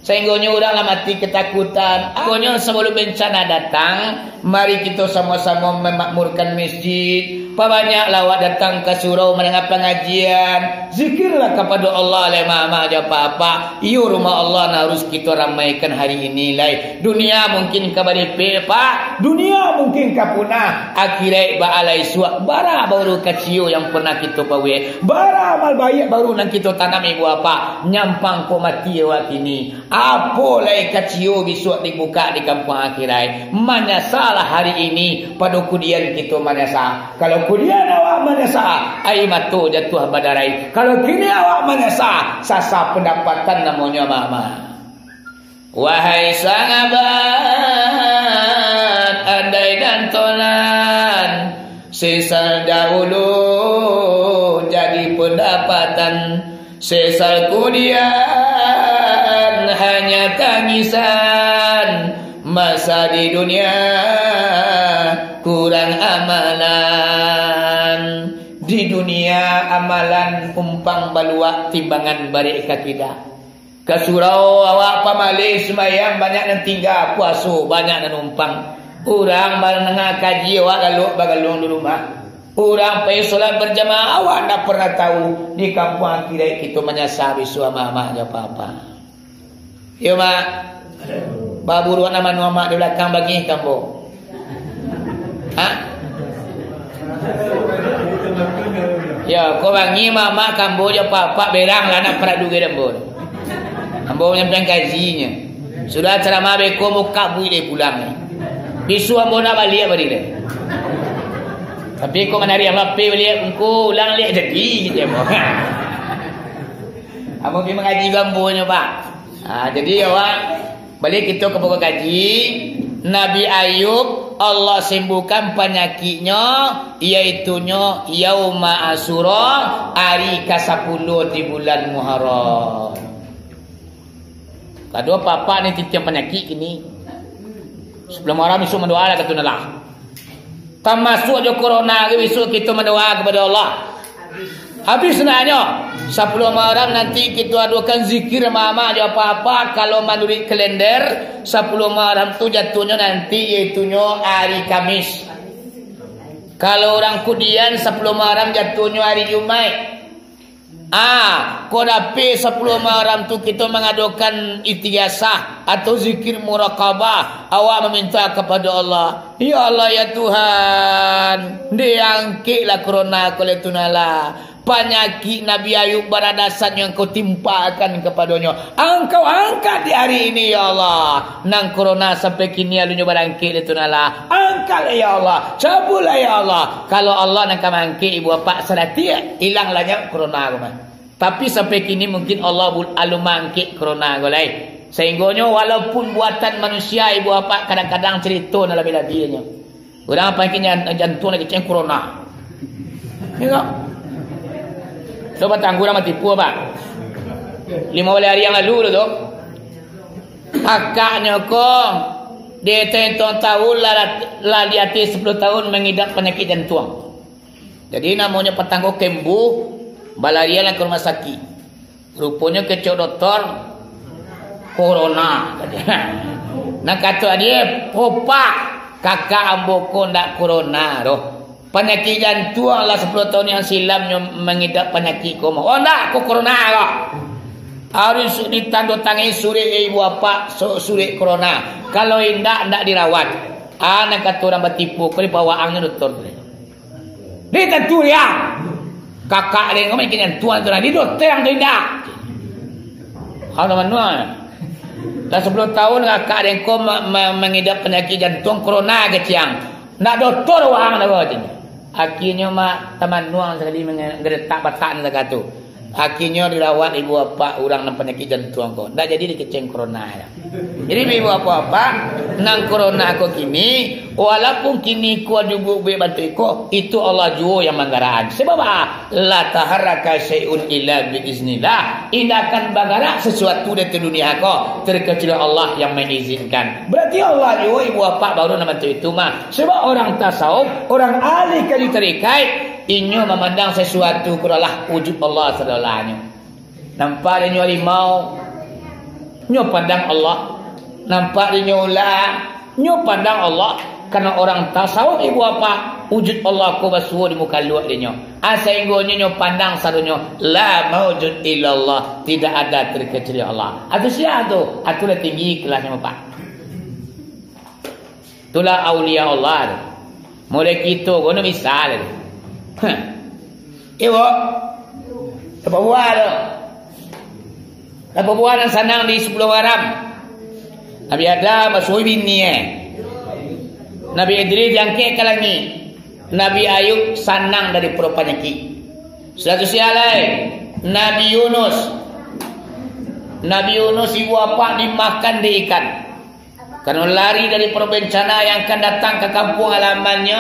Sainggonyo urang lah mati katakutan. Pokoknyo, sabalum bencana datang, mari kito samo-samo mamakmurkan masjid. Pabanyaklah awak datang ka surau mandanga pangajian. Zikirlah kapado Allah, lai mama jo papa. Iyo, rumah Allah nan harus kito ramaikan hari ini lai. Dunia mungkin ka baripek, Pak. Dunia mungkin ka punah. Akhiraik baa lai isuak. Bara baru kaciyo yang pernah kito pabuek. Bara amal baiak baru nan kito tanam, ibu bapak. Nyampang ko mati awak kini. Apo lai kaciyo bisuak dibukak di kampuang akhiraik? Manyasalah hari ini, pado kudian kito manyasa. Kalau kudian awak manyasa, aia mato jatuah badarai. Kalau kini awak manyasa, sasa pandapatan namonyo, mama. Wahai sahabat, andai dan tolan, sesal dahulu jadi pandapatan. Sesal kudian hanya tangisan, masa di dunia kurang amalan. Di dunia amalan umpang baluak, timbangan barek ka kida. Ka surau awak pamaleh sumbayang, banyak nan tingga puaso, banyak nan umpang. Urang mandanga kaji awak lalok bagalong di rumah. Urang pai solat bajamaah, awak ndak pernah tahu, di kampuang akhiraik kito manyasa bisuak mama jo papa. Iyo, Mak. Baburuak nan mano, Mak, di balakang bangih ka ambo. Ha? Yo, ko bangih mama ka ambo jo papa, berang lah nak paradu gai ambo. Ambo manyampaian kajinyo. Sudah caramah beko, ambo kabuik dek pulang. Bisuak ambo nak baliak bari deh. Tapi ko manari ambo pe baliak, engko ulang liak jadi, gitu ambo. Ambo pi mangaji jo ambo nyo, Pak. Ha, jadi awak Baliak kito ka pokok kaji, Nabi Ayub, Allah sembuhkan panyakiknyo, yaitunyo Yauma Asyura, ari kasapuluah di bulan Muharram. Kaduo papa ni titiang panyakik kini. Sabalum Muharram isuak mandoa lah, kato lah. Tamasuak jo corona ge, bisuak kito mandoa kapado Allah. Habis ndak nyo, sapuluah Muharram nanti kito adokan zikir mama jo apa-apa. Kalau manuruik kalender, sapuluah Muharram tu jatuhnyo nanti, yaitunyo ari Kamis. Kalau urang Kudian, sapuluah Muharram jatuhnyo ari Jumaik. Ah, ko dapek sapuluah Muharram tu kito mangadokan istighasah atau zikir muraqabah, awak maminta kapado Allah, "Ya Allah, ya Tuhan, dek angkeklah corona ko lai tu nah lah. Panyakik Nabi Ayub baradasan yang Kau timpakan kapadonyo, Angkau angkat di hari ini, ya Allah. Nan corona sampai kini alunyo barangkek lai tu nah lah. Angkatlah, ya Allah. Cabutlah, ya Allah." Kalau Allah nan ka maangkek, ibu bapak, salatiak, ilang lanyap corona ko mah. Tapi sampai kini mungkin Allah bu-, alun maangkek corona ko lai. Sainggonyo walaupun buatan manusia, ibu bapak, kadang-kadang carito nan labiah-labiahnyo. Urang panyakik jan-, jantuang lagi ceng corona. Iyo. Tu batangguang mati pun, Pak. Limo baleh ari yang lalu tu, tu. Kakaknyo ko, di tahun-tahun lah, lah di ateh sapuluah tahun mangidap panyakik jantuang. Jadi, namonyo patanggo kembuh, balarianlah ka rumah sakik. Ruponyo kecek doktor, corona. Nah, kato dia, "Popak, kakak ambo ko ndak corona doh. Panyakik jantuang lah sapuluah tahun yang silam nyo mangidap panyakik ko mah." "Oh, ndak, ko corona ko." Harus ditando tangani surek ibu apak, su-, surek corona. Kalau indak, ndak dirawat. Ah, nan kato urang batipu, ko dipawaangnyo doktor tu. Dek tantu dia. Kakak den ko makin jantuang tu lah. Di dokter tu indak. Kalau manual. Dah sapuluah tahun kakak den ko ma-, ma-, mangidap panyakik jantuang corona kecek ang. Ndak dotor urang dah, katanya. Akhirnyo mah tamanuang sakali manggaretak batak nan tagak tu. Akhirnyo dirawat ibu apak urang nan panyakik jantuang ko. Ndak jadi dikecek corona ya. Jadi ibu apak-apak, nan corona ko kini, walaupun kini ko juo buek bantuak iko, itu Allah juo yang manggaraan. Sebab ah, la taharraka syai'un illa bi iznillah. Indak akan bagarak sesuatu dari dunia ko, terkecuali Allah yang mengizinkan. Berarti Allah juo ibu apak baru nan bantuak itu mah. Sebab orang tasawuf, orang ahli kayu tarikat, inyo mamandang sesuatu ko adalah wujud Allah sadolahnyo. Nampak dek nyo harimau, nyo pandang Allah. Nampak dek nyo ular, nyo pandang Allah. Karena orang tasawuf ibu apak, wujud Allah ko basuo di muka luak dek nyo. Ah, sahinggo nyo, nyo pandang sadonyo, la maujud illallah, tidak ada terkecuali Allah. Atu sia tu? Atu lah tinggi kelasnyo, Pak. Itulah aulia Allah tu. Mulai kito ko no misal tu. Hah. Iyo, Pak. Dapat buah tu. Dapat buah nan sanang di Sepuluh Haram. Nabi Adam basuo bini, eh. Nabi Idris diangkek ka langik. Nabi Ayub sanang dari panyakik. Sudah tu sia lai, Nabi Yunus. Nabi Yunus ibu apak dimakan dek ikan. Karena lari dari bencana yang akan datang ka kampuang halamannyo,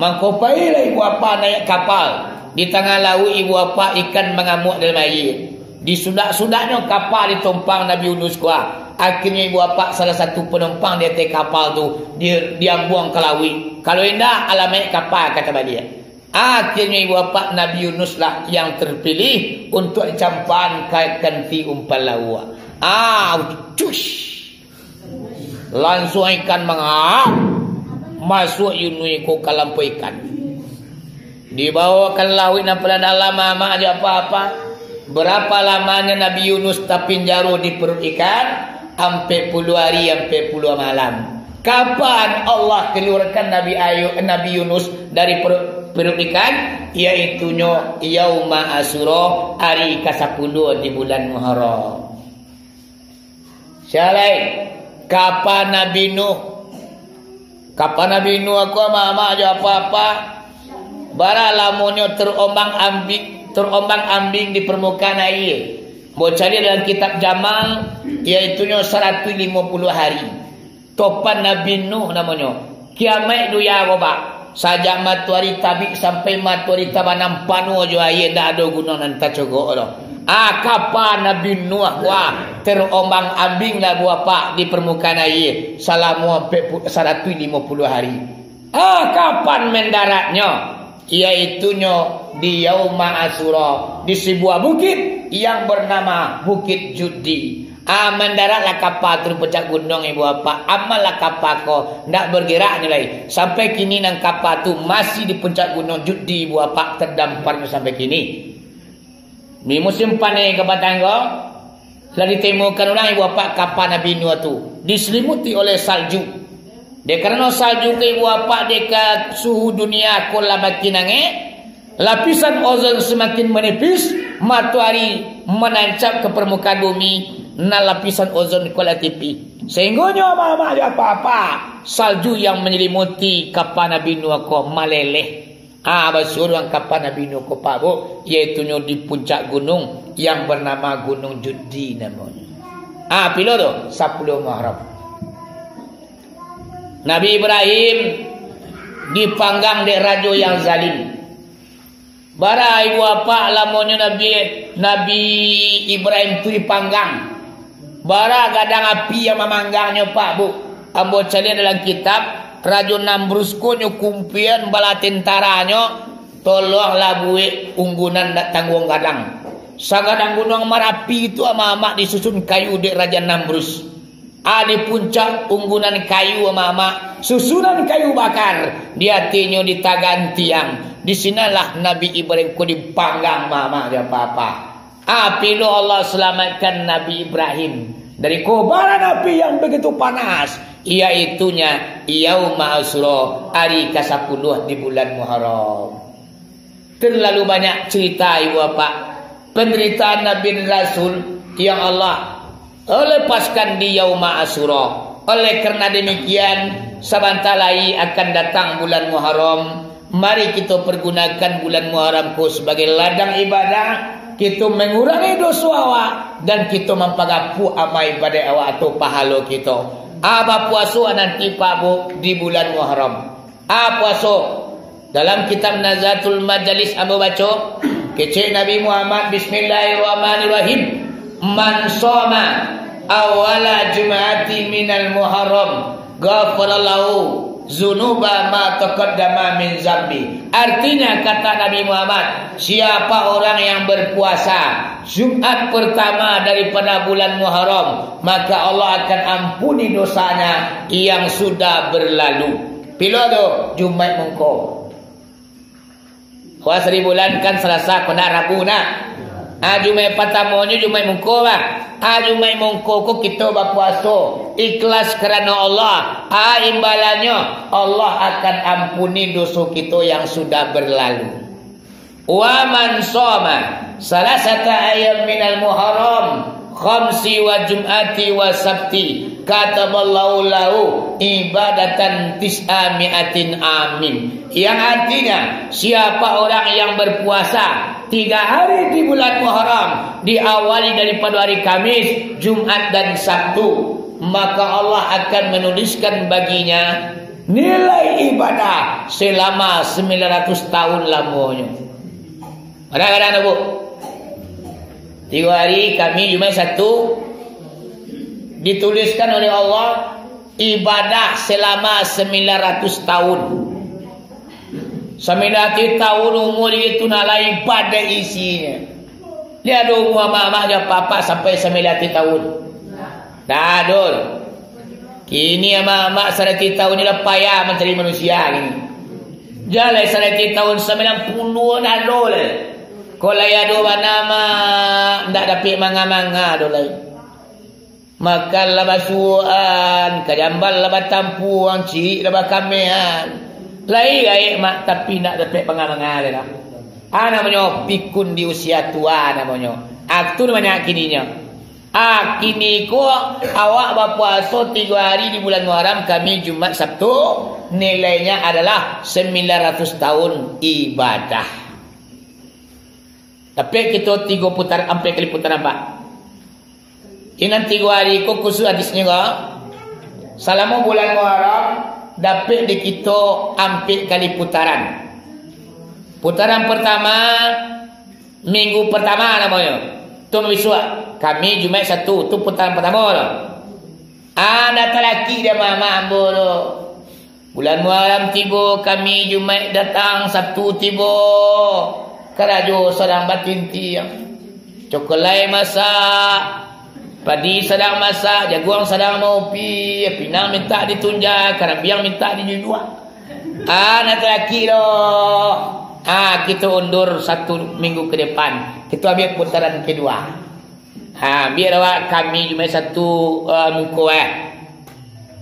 mangko pailah ibu apak naiak kapal. Di tangah lauik ibu apak ikan mangamuak dalam aia. Disudak-sudaknyo kapal ditumpang Nabi Yunus ko. Akhirnyo ibu apak salah satu panumpang di ateh kapal tu di-, diambuang ka lauik. Kalau indak, alamaik kapal ka tabaliak. Akhirnyo ibu apak Nabi Yunus lah yang terpilih untuk dicampakan ka kanti umpan lauak. Ah, cush. Lansuang ikan mangap, masuak Yunus ko ka lampau ikan. Dibawo ka lauik nan paling dalam, mamak jo apak-apak. Berapa lamanya Nabi Yunus tapinjaro di paruik ikan? Ampek puluah hari, ampek puluah malam. Kapan Allah kaluarkan Nabi Ayub, Nabi Yunus dari paruik, paruik ikan? Yaitunyo yauma Asyura, hari kasapuluah di bulan Muharram. Sia lai, kapa Nabi Nuh. Kapa Nabi Nuh ko, mamak jo apak-apak, bara lamonyo terombang-ambing, terombang-ambing di permukaan aia. Ambo caliak dalam kitab Jamal, yaitunyo saratuih limo puluah hari. Topan Nabi Nuh namonyo. Kiamaik dunia ko, Pak. Sajak matoari tabik sampai matoari tabanam panuah jo aia, ndak ado gunuang nan tacogok doh. Ah, kapa Nabi Nuh, wah, terombang-ambing lah buah, Pak, di permukaan aia salamo ampek pu-, saratuih limo puluah hari. Ah, kapan mandaratnyo? Yaitunyo di Yauma Asyura, di sebuah bukit yang bernama Bukit Judi. Ah, mandaratlah kapa tu di puncak gunuang, ibu apak. Amanlah kapa ko, ndak bergeraknyo lai. Sampai kini nan kapa tu masih di puncak gunuang Judi, ibu apak, tadamparnyo sampai kini. Di musim paneh ka patang ko, lah ditemukan urang, ibu apak, kapa Nabi Nuh tu diselimuti oleh salju. Dek karano salju ko, ibu apak, dek ka suhu dunia ko lah makin angek, lapisan ozon semakin manipis, matoari manancap ka parmukaan bumi, nan lapisan ozon ko lah tipih. Sahinggonyo, mamak jo apak-apak, salju yang menyelimuti kapa Nabi Nuh ko maleleh. Ah, basuo urang kapa Nabi Nuh ko, Pak, Bu, yaitunyo di puncak gunung yang bernama Gunung Judi namonyo. Ah, pilo tu? Sapuluah Muharram. Nabi Ibrahim dipanggang dek rajo yang zalim. Bara, ibu apak, lamonyo Nabi, Nabi Ibrahim tu dipanggang. Bara gadang api yang mamanggangnyo, Pak, Bu. Ambo caliak dalam kitab, Rajo Namrus ko nyo kumpian bala tentaranyo, tolonglah buek unggunan ndak tangguang gadang. Sagadang Gunuang Marapi tu, mamak, disusun kayu dek Raja Namrus. Ah, di puncak unggunan kayu, mamak, susunan kayu bakar, di atinyo ditagan tiang. Di sinanlah Nabi Ibrahim ko dipanggang, mamak jo apak-apak. Ah, pilo Allah salamaikkan Nabi Ibrahim dari kobaran api yang begitu panas, yaitunyo Yauma Asyura, ari kasapuluah di bulan Muharram. Terlalu banyak cerita, ibu apak, penderitaan Nabi dan Rasul yang Allah lepaskan di Yauma Asyura. Oleh karena demikian, Sabanta lai akan datang bulan Muharram. Mari kito pergunakan bulan Muharram ko sabagai ladang ibadah. Kito mangurangi doso awak dan kito mampagapuak amal ibadah awak atau pahalo kito. A, bapuaso nanti, Pak, Bu, di bulan Muharram. A, puaso. Dalam kitab Nazaratul Majalis ambo baco, kecek Nabi Muhammad, Bismillahirrahmanirrahim. "Man shoma awwala jum'ati minal Muharram, ghafarallahu dzunuba ma taqaddama min zambi." Artinya, kata Nabi Muhammad, siapa orang yang berpuasa Jumat pertama daripada bulan Muharram, maka Allah akan ampuni dosanya yang sudah berlalu. Pilo tu? Jumaik mungko. Puasa di bulan kan Salasa, kok ndak Rabu nak. Ah, Jumaik patamonyo Jumaik mungko, bah. Ah, Jumaik mungko ko kito bapuaso ikhlas karano Allah. Ah, imbalannyo, Allah akan ampuni doso kito yang sudah berlalu. "Wa man shoma salasata ayyam minal Muharram khamsi wa jum'ati wa sabti, kataballahu lahu ibadatan tis'a mi'atin amin." Yang artinya, siapa orang yang berpuasa tiga hari di bulan Muharram, diawali daripada hari Kamis, Jumat, dan Sabtu, maka Allah akan menuliskan baginya nilai ibadah selama sembilan ratus tahun lamonyo. Kadang-kadang tu, Bu. Tigo hari, Kamis, Jumaik, Sabtu, dituliskan oleh Allah ibadah selama sembilan ratus tahun. Sembilan ratus tahun umur itu nak lai ibadah isinyo. Dia ada umur amak-amak jo apak-apak sampai sembilan ratus tahun. Dah, Dul. Kini amak-amak saratuih tahun ni lah payah mancari manusia kini. Jalai saratuih tahun sambilan puluah ado lai. Kok lai ado bana, Mak, ndak dapek manga-manga do lai. Makan lah basuoan, kajambal lah batampuang, cirik lah bakamehan. Lai gaek, Mak, tapi ndak dapek manga-manga lai dah. Ah, namonyo pikun di usia tua namonyo. Ah, tu namonyo kininyo. Ah, kini ko awak bapuaso tigo hari di bulan Muharram, Kamis, Jumaik, Sabtu, nilainya adalah sembilan ratus tahun ibadah. Tapi kito tigo putar, ampek kali putaran, Pak. Inan tigo hari ko khusus hadisnyo ko. Salamo bulan Muharram, dapek di kito ampek kali putaran. Putaran partamo, Minggu partamo namonyo. Tu bisuak, Kamis, Jumaik, Sabtu. Tu putaran partamo tu. Ah, ndak talakik dek amak-amak ambo tu. Bulan Muharram tibo, Kamis, Jumaik datang, Sabtu tibo. Karajo sadang batintiang. Cokolai masak, padi sadang masak, jaguang sadang maupi, pinang mintak ditunja, karambiang mintak dijujuak. Ah, ndak talakik doh. Ah, kito undur satu minggu ke depan. Kito ambiak putaran kedua. Ah, ambiak awak Kamis, Jumaik, Sabtu, ah, mungko, eh.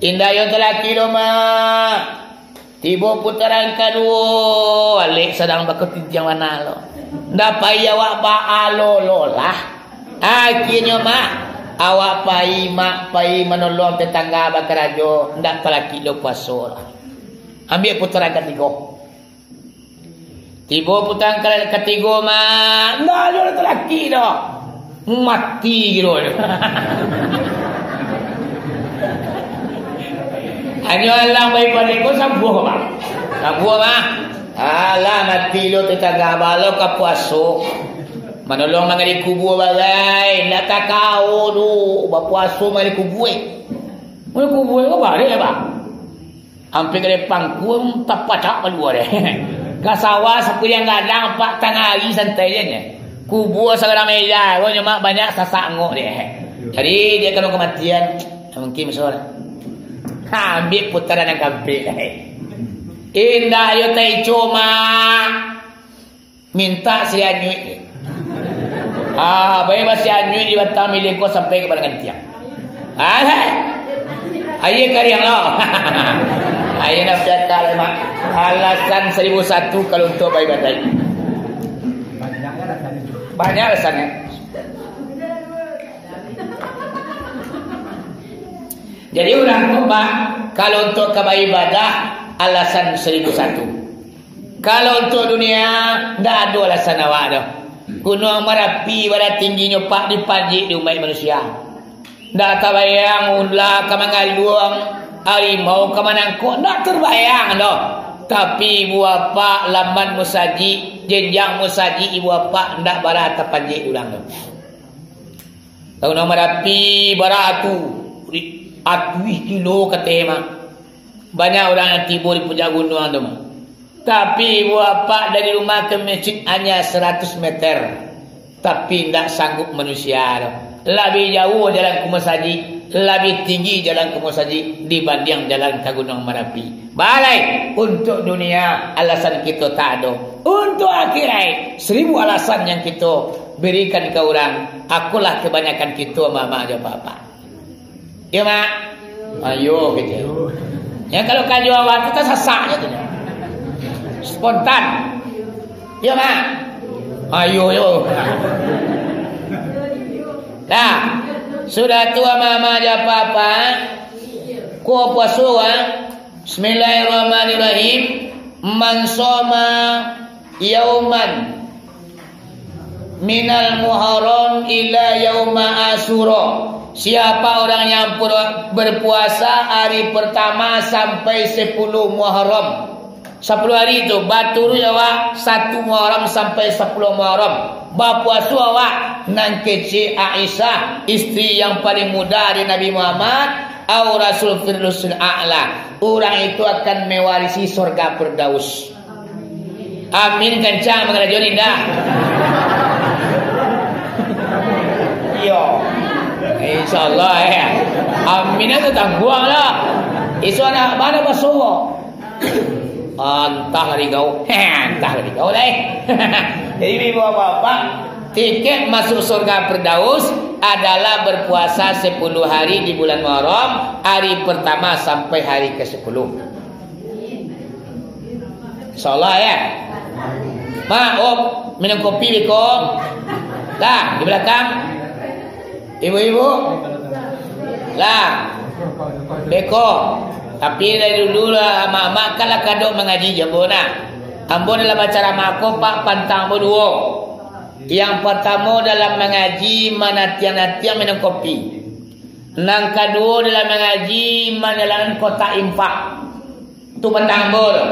Indak yo talakik doh, Mak. Tibo putaran kaduo, alek sadang bakatintiang bana lo. Ndak pai awak baalo lo lah. Akhirnyo, Mak, awak pai, Mak, pai manolong tetangga bakarajo, ndak talakik lo puaso lah. Ambiak putaran katigo. Tibo putaran ka-, katigo, Mak, ndak ado talakik doh. Mati kiro nyo. Hanyo alang bai pado ko sabuah, Mak. Sabuah, Mak. Alah, mati lo tetangga, balo ka puaso. Manolong manggali kubua bagai, ndak takao doh bapuaso manggali kubua. Manggali kubua ko barek, Bang. Ampek gadai pangkuang, tapacak balua deh. Ka sawah sapiriang gadang, apak tangah ari santai je nyo. Kubua sagadang meja, ro nyo mak banyak sasak angok deh. Jadi, dia kalau kematian, mungkin besar. Ha, ambiak putaran nan kaampek. Indak yo taico, Mak. Mintak si anyuik. Ah, bae basi anyuik di batang milik ko sampai ka padang gantiang. Ah, hai. Aia kariang lo. Aia nak piaka lai, Mak. Alasan saribu satu kalau untuak bae badai. Banyak alasannyo. Jadi urang tu, Pak, kalau untuak ka baibadah, alasan saribu satu. Kalau untuak dunia, ndak ado alasan awak doh. Gunuang Marapi bara tingginyo, Pak, dipanjek di umaik manusia. Ndak tabayang ula ka mangaluang, arimau ka manangkok, ndak tabayang doh. Tapi ibu apak laman musajik, jenjang musajik ibu apak ndak bara tapanjek di urang tu. Gunuang Marapi bara tu, atuih kilo kateh mah. Banyak urang nan tibo di puncak gunuang tu mah. Tapi ibu apak dari rumah ka masjid hanya saratus meter. Tapi ndak sanggup manusia tu. Labiah jauah jalan ka musajik, labiah tinggi jalan ka musajik dibandiang jalan ka Gunuang Marapi. Balai, untuak dunia alasan kito tak ado. Untuak akhirat, saribu alasan yang kito barikan ka urang. Akolah kabanyakan kito, mamak jo apak-apak. Yo, Mak? Ayo, gitu. Ya, kalau karajo awak tu kan sasak je tu. Spontan. Yo, Mak? Ayo, yo. Nah, sudah tu, mamak jo apak-apak, ko puaso, ah. Bismillahirrahmanirrahim. Man soma yauman minal Muharram ila yauma Asyura. Siapa orang yang per-, berpuasa hari pertama sampai sepuluh Muharram. Sepuluh hari tu, baturuik awak satu Muharram sampai sepuluh Muharram. Bapuaso awak, nan kecek Aisyah, isteri yang paling muda dari Nabi Muhammad, au Rasul Firdausil A'la. Urang itu akan mewarisi sorga Firdaus. Amin, kancang mangarajo ni, ndak? Iyo. Insyaallah, ya. Amin tu tangguang lah. Isu anak mana basuo? Antah lari kau. Antah lari kau lah, eh. Jadi, ibu bapak, tiket masuk surga Firdaus adalah berpuasa sepuluh hari di bulan Muharram, hari pertama sampai hari kesepuluh. Insyaallah, ya. Mak, op, minum kopi beko. Lah, di belakang. Ibu-ibu. Lah. Beko. Tapi dari dulu lah, mak-mak kan lah kadok mangaji jo ambo nah. Ambo dalam acara mako, Pak, pantang ambo duo. Yang partamo dalam mangaji, manatiang-natiang minum kopi. Nan kaduo dalam mangaji, manjalankan kotak infak. Tu pantang ambo tu.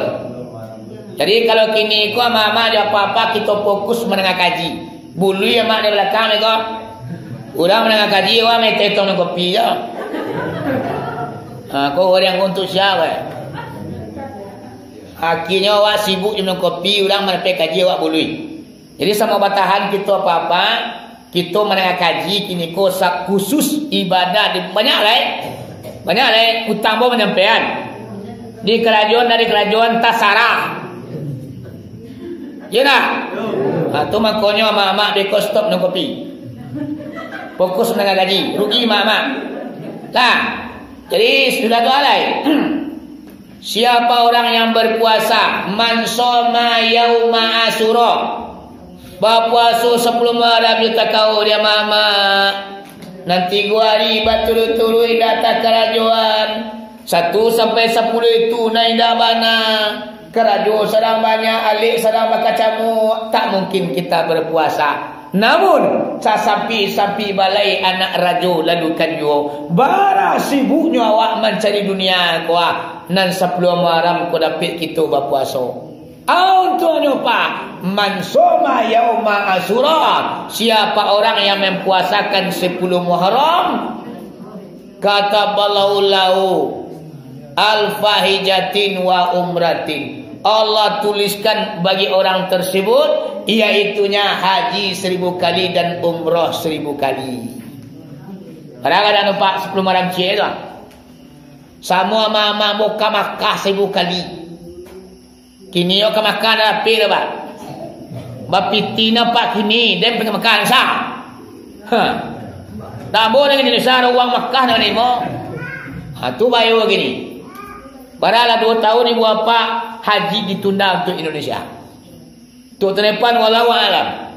Jadi, kalau kini ko amak-amak jo apak-apak, kito fokus mandanga kaji. Buluih amak di balakang ko. Urang mandanga kaji, wah, main tetong minum kopi jo. Ha, ko urang ko untuak sia, weh? Akhirnyo awak sibuk jo minum kopi, urang mandapek kaji, awak buluih. Jadi, samo batahan kito apak-apak, kito mandanga kaji kini ko sa-, khusus ibadah di, banyak lai. Banyak lai, utang bo manyampaian. Di karajoan, dari karajoan, tasarah. Iyo ndak? Ha, tu makonyo amak-amak beko stop minum kopi. Fokus mandanga kaji, rugi amak-amak. Lah, jadi sudah tu alai. Siapa orang yang berpuasa, man soma yauma Asyura, bapuaso sapuluah malam jo takau di amak-amak, nan tigo ari baturut-turut indak takarajoan, satu sampai sapuluah itu nan indak bana, karajo sadang banyak, alek sadang bakacamuk, tak mungkin kita berpuasa. Namun, sasampi-sampi balai anak rajo lalu kan juo, bara sibuknyo awak mancari dunia ko, ah, nan sapuluah Muharram ko dapek kito bapuaso. Untuaknyo, Pak, man soma yauma Asyura, siapa orang yang mempuasakan sapuluah Muharram, kataballahu lahu alfa hijatin wa umratin. Allah tuliskan bagi orang tersebut, iaitunya haji seribu kali dan umrah seribu kali. Padahal ka nampak sapuluah Muharram ciek tu. Samo amak-amak ka Makkah seribu kali. Kini yo ka Makkah ndak dapek doh, Pak. Bapiti nyo, Pak, kini, den pai ka Makkah sa. Ha. Tambah dengan Indonesia, ada uang Makkah nak nimo. Ha, tu bayo kini. Padahal lah duo tahun ibu apak haji ditunda untuk Indonesia. Tu tenepan, wallahu a'lam.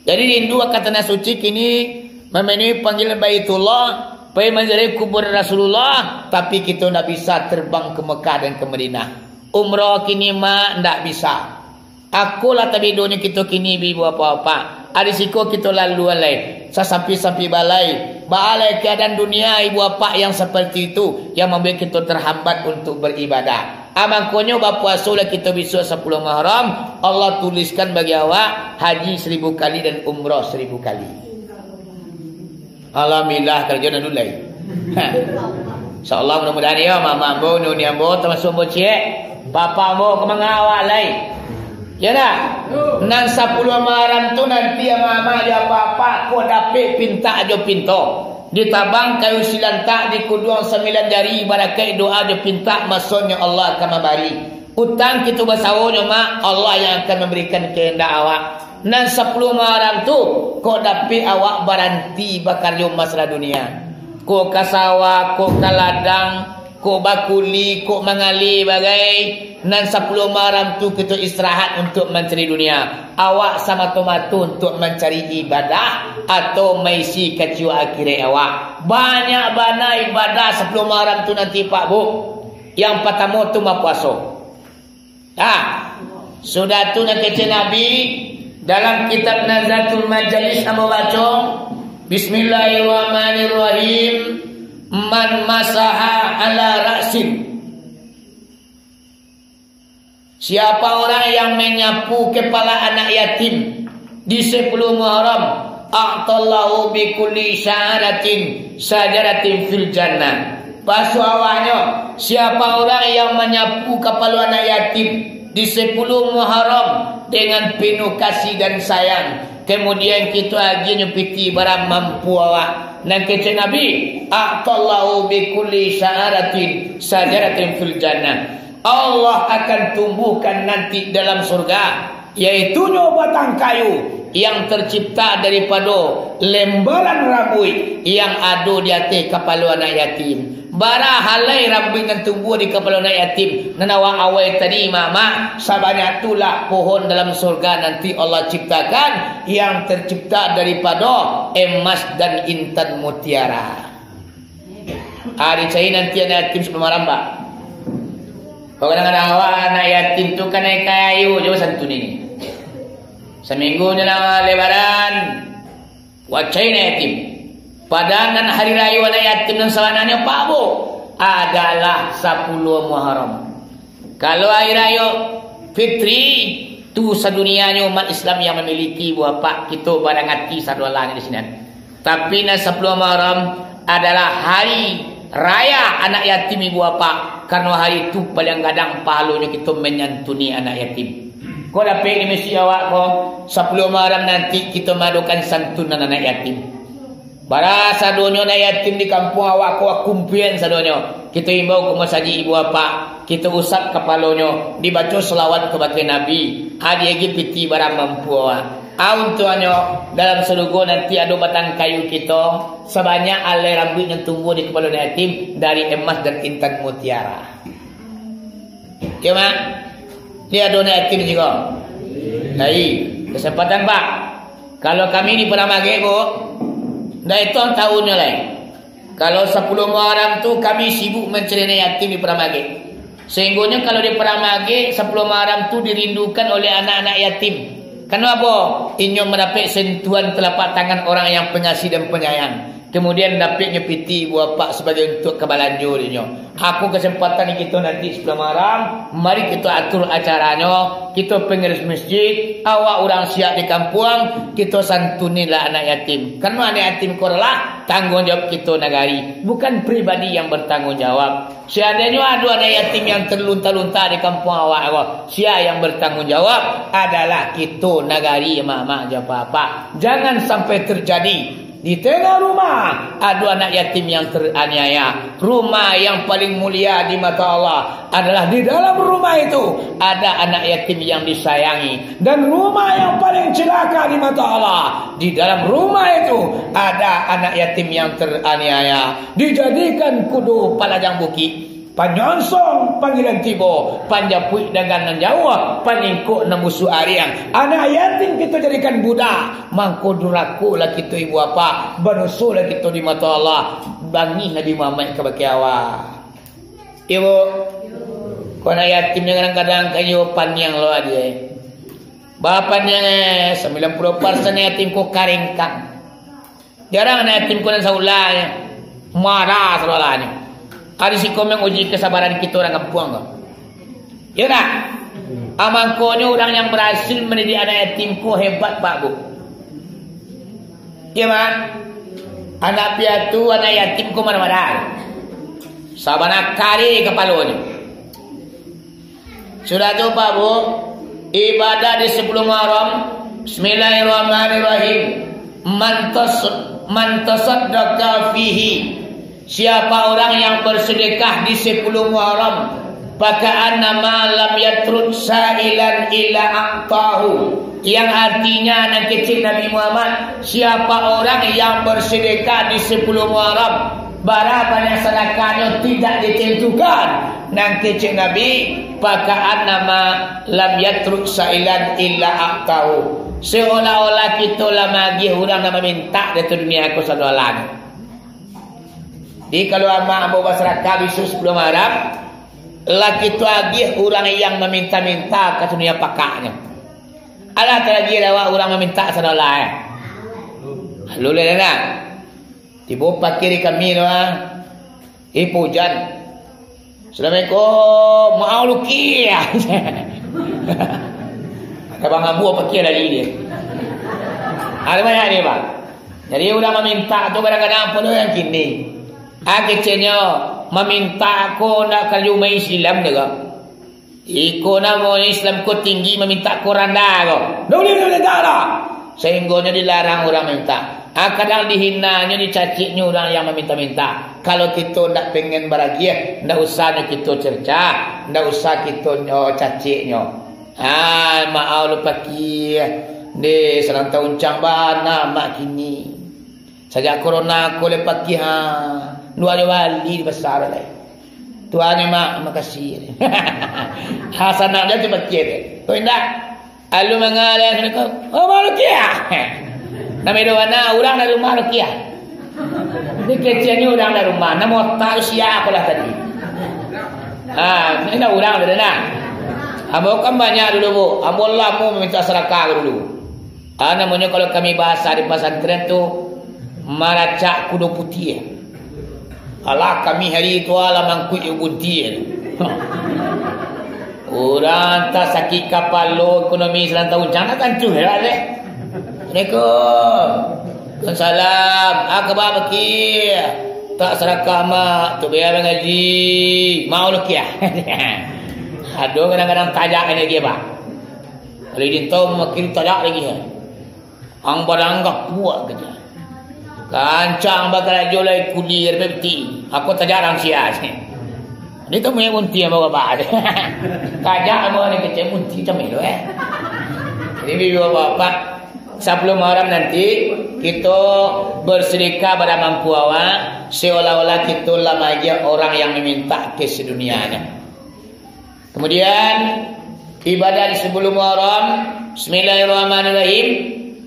Jadi, rindu akan tanah suci kini, memenuhi panggilan Baitullah, Pai manziarahi kubur Rasulullah, tapi kito ndak bisa terbang ke Mekah dan ke Madinah. Umrah kini, Mak, ndak bisa. Akolah tabedonyo kito kini, Ibu Bapak. Ari siko kito lalu alai, sasampi-sampi balai. Baa lai keadaan dunia, Ibu Bapak, yang seperti itu, yang mambuek kito terhambat untuk beribadah. Ah, mangkonyo bapuasolah kito bisuak sapuluah Muharram, Allah tuliskan bagi awak haji seribu kali dan umrah seribu kali. Alhamdulillah, karajo nan dulai. Ha. InsyaAllah, mudah-mudahan, ya, mama ambo, nuni ambo, termasuk ambo ciek, papa ambo, ka mangawak lai. Ya dah? Nan sapuluah Muharram tu nanti, ya, mama, ya, papa, kok dapek pintak jo pinto. Ditabang kayu silantak, dikuduang sambilan jari, barakaik doa jo pintak, masonyo Allah akan mambari. Utang kito basawonyo, Mak, Allah yang akan mambarikan kahandak awak. Nan sapuluah Muharram tu, kok dapek awak baranti bakarajo masalah dunia. Kok ka sawah, kok ka ladang, kok bakuli, kok mangaleh bagai. Nan sapuluah Muharram tu kito istirahat untuak mancari dunia. Awak samato-mato untuak mancari ibadah atau maisi kaciok akhirat awak. Banyak bana ibadah sapuluah Muharram tu nanti, Pak, Bu. Yang patamo tu bapuaso. Ah, sudah tu nan kecek Nabi, dalam kitab Nazzatul Majalis ambo baco, Bismillahirrahmanirrahim. Man masaha ala ra'sin. Siapa orang yang menyapu kepala anak yatim di sapuluah Muharram, a'tallahu bi kulli sya'ratin syajaratin fil jannah. Basuah awahnyo, siapa orang yang manyapu kapalo anak yatim di sapuluah Muharram dengan penuh kasih dan sayang, kemudian kito agiahnyo pitih barang mampu awak, nan kecek Nabi, a'tallahu bi kulli sya'ratin syajaratin fil jannah. Allah akan tumbuhkan nanti dalam surga, yaitunyo batang kayu yang tercipta daripado lembaran rambuik yang ado di ateh kapalo anak yatim. Bara halai rambuik nan tumbuah di kapalo anak yatim, nan awak awai tadi, Mak, Mak, sabanyak tu lah pohon dalam surga nanti Allah ciptakan yang tercipta daripado emas dan intan mutiara. Ah, dicari nanti anak yatim sapuluah Muharram, Pak. Kalau kadang-kadang awak anak yatim tu kanai kayu jo santuni. Saminggu nyo lah Lebaran, wak cari anak yatim. Padahal nan hari rayo anak yatim nan sabananyo, Pak, Bu, adalah sapuluah Muharram. Kalau hari rayo Fitri, tu sadunianyo umat Islam yang mamiliki, Bu Apak, kito barang ati sadoalahnyo di sinan. Tapi nan sapuluah Muharram adalah hari raya anak yatim, Ibu Apak, karano hari tu paliang gadang pahalonyo kito manyantuni anak yatim. Ko dapek di masjid awak ko, sapuluah Muharram nanti kito maadokan santunan anak yatim. Bara sadonyo anak yatim di kampuang awak ko, kumpuan sadonyo. Kito imbau ka masajik, Ibu Apak, kito usap kapalonyo, dibaco salawat kabake Nabi, adiagiah pitih barang mampu awak. A, untuaknyo, dalam sarugo nanti ado batang kayu kito, sabanyak alai rambuik nan tumbuah di kapalo anak yatim dari emas dan intan mutiara. Yo, Mak? Ni ado anak yatim siko. Lai, kasempatan, Pak. Kalau kami di Padang Magek, Bu, ndak etong tahunnyo lai. Kalau sapuluah Muharram tu, kami sibuk mancari anak yatim di Padang Magek. Sehinggonyo kalau di Padang Magek, sapuluah Muharram tu dirindukan oleh anak-anak yatim. Karano apo? Inyo mandapek sentuhan telapak tangan orang yang pengasih dan penyayang. Kemudian dapeknyo pitih, Ibu Apak, sabagai untuak ka balanjo dinyo. Ako kasempatan kito nanti sapuluah Muharram, mari kito atur acaranyo, kito pengurus masjid, awak urang siap di kampuang, kito santuninlah anak yatim. Karano anak yatim ko adalah tangguang jawab kito nagari, bukan pribadi yang bertanggung jawab. Seandainyo ado anak yatim yang terlunta-lunta di kampuang awak ko, sia yang bertanggung jawab adalah kito nagari, mamak jo papak. Jangan sampai terjadi di tengah rumah ado anak yatim yang teraniaya. Rumah yang paling mulia di mata Allah adalah di dalam rumah itu ada anak yatim yang disayangi. Dan rumah yang paling celaka di mata Allah, di dalam rumah itu ada anak yatim yang teraniaya. Dijadikan kudo palajang bukik, panyonsong panggilan tibo, panjapuik dagang nan jauah, panyingkok nan busuak ariang. Anak yatim kito jadikan budak, mangko durakolah kito, Ibu Apak, badosolah kito di mato Allah. Bangih Nabi Muhammad ka bakeh awak. Iyo, Bu. Ko anak yatim ni kadang-kadang kan iyo paniang lo dia. Bapaniang, eh, sambilan puluah persen yatim ko karengkang. Jarang anak yatim ko nan saulanyo. Marah saulanyo. Ari siko manguji kasabaran kito urang kampuang ko. Iyo tak? Ah, mangkonyo urang yang barasil mandidik anak yatim ko hebat, Pak, Bu. Iyo, Pak. Anak piatu, anak yatim ko marah-marah. Sabana kari kapalonyo. Sudah tu, Pak, Bu, ibadah di sapuluah Muharram. Bismillahirrahmanirrahim. Man tas-, man tasaddaqa fihi. Siapa orang yang bersedekah di sapuluah Muharram, faka'annama lam yatruk sa'ilan illa a'tahu. Yang artinya, nan kecek Nabi Muhammad, siapa orang yang bersedekah di sapuluah Muharram, bara banyak sadakahnyo tidak ditentukan. Nan kecek Nabi, "Faka'annama lam yatruk sa'ilan illa a'tahu." Seolah-olah kito lah magiah urang nan mamintak di dunia ko sadoalahnyo. Jadi, kalau amak ambo basadakah bisuak sapuluah Muharram, lah kito agiah urang yang maminta-minta ka dunia pakaknyo. Alah talagiah dek awak urang mamintak sadoalah, eh. Lalu lah, dah. Tibo pakia di kami tu, ah. Eh, pujan. "Assalamualaikum, maaf lukia." Ada bang abu pakia lagi dia. Ada banyak dia, Bang. Jadi, urang mamintak tu kadang-kadang apo tu yang kini. Ah, keceknyo, mamintak ko ndak karajo umat Islam tu ko. Iko namonyo Islam ko tinggi, mamintak ko randah ko. Ndak buliah, ndak buliah, ndak lah. Sahinggonyo dilarang urang mamintak. Ah, kadang dihinanyo, dicaciknyo urang yang maminta-minta. Kalau kito ndak pengen baragiah, ndak usah nyo kito cercah, ndak usah kito nyo caciknyo. Ah, maaf lo pakia. Deh, salang tauncang bana mak kini. Sajak corona ko lai pakia, ha. Duo jo bali di pasar lai. Tuan, Mak, makasih. Ha, sanak dia tu pakia deh. Kok indak? Alu mangalah, Assalamualaikum. Oh, Mak Rukiah. Nama itu mana? Urang dari rumah Rukiah. Ini keceknyo urang dari rumah. Nama otak tu siapa lah tadi? Ha, ini dah urang dari nah. Ambo kan banyak dulu, Bu. Ambo lamo maminta sadakah dulu. Ah, namonyo kalau kami bahasa di pasantren tu, maracak kudo putiah. Alah, kami hari tu alah mangkuik jo buntiah tu. Urang tasakik kapalo, ekonomi salang tauncang, nak tantu heran deh. Assalamualaikum. Waalaikumsalam. Ah, kaba pakia? Tak sadakah, Mak. Tu biar mangaji. Mau lo kia? Aduh, kadang-kadang tajak lagi, Pak. Kalau di tau makin tajak lagi, ha. Ang barang gapuak kerja. Kancang bakarajo lai kuli R P T. Aku tajak rang sia. Ni tu punya munti yang bawa bah. Tajak bawa ni kecil munti macam itu, eh. Jadi, ibu bapak, sapuluah Muharram nanti, kita bersedekah pada mampu awak, seolah-olah kita lah aja orang yang meminta ke sedunianya. Kemudian, ibadah di sapuluah Muharram, bismillahirrahmanirrahim,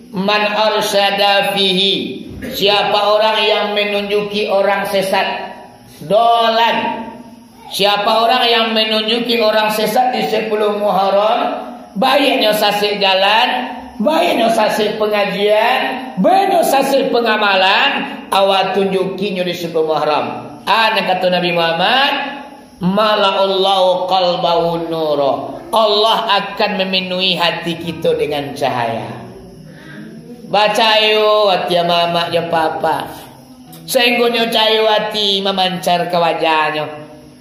man arsyada fihi, siapa orang yang menunjuki orang sesat, dolan, siapa orang yang menunjuki orang sesat di sapuluah Muharram, baiknyo sasek jalan, baiknyo sasek pengajian, baiknyo sasek pengamalan, awak tunjukinyo di sapuluah Muharram. Ah, nan kato Nabi Muhammad, "Mala'allahu qalbahu nura." Allah akan memenuhi hati kita dengan cahaya. Bacahayo hati amak-amak jo papa. Sehinggonyo cahayo hati mamancar ka wajahnyo.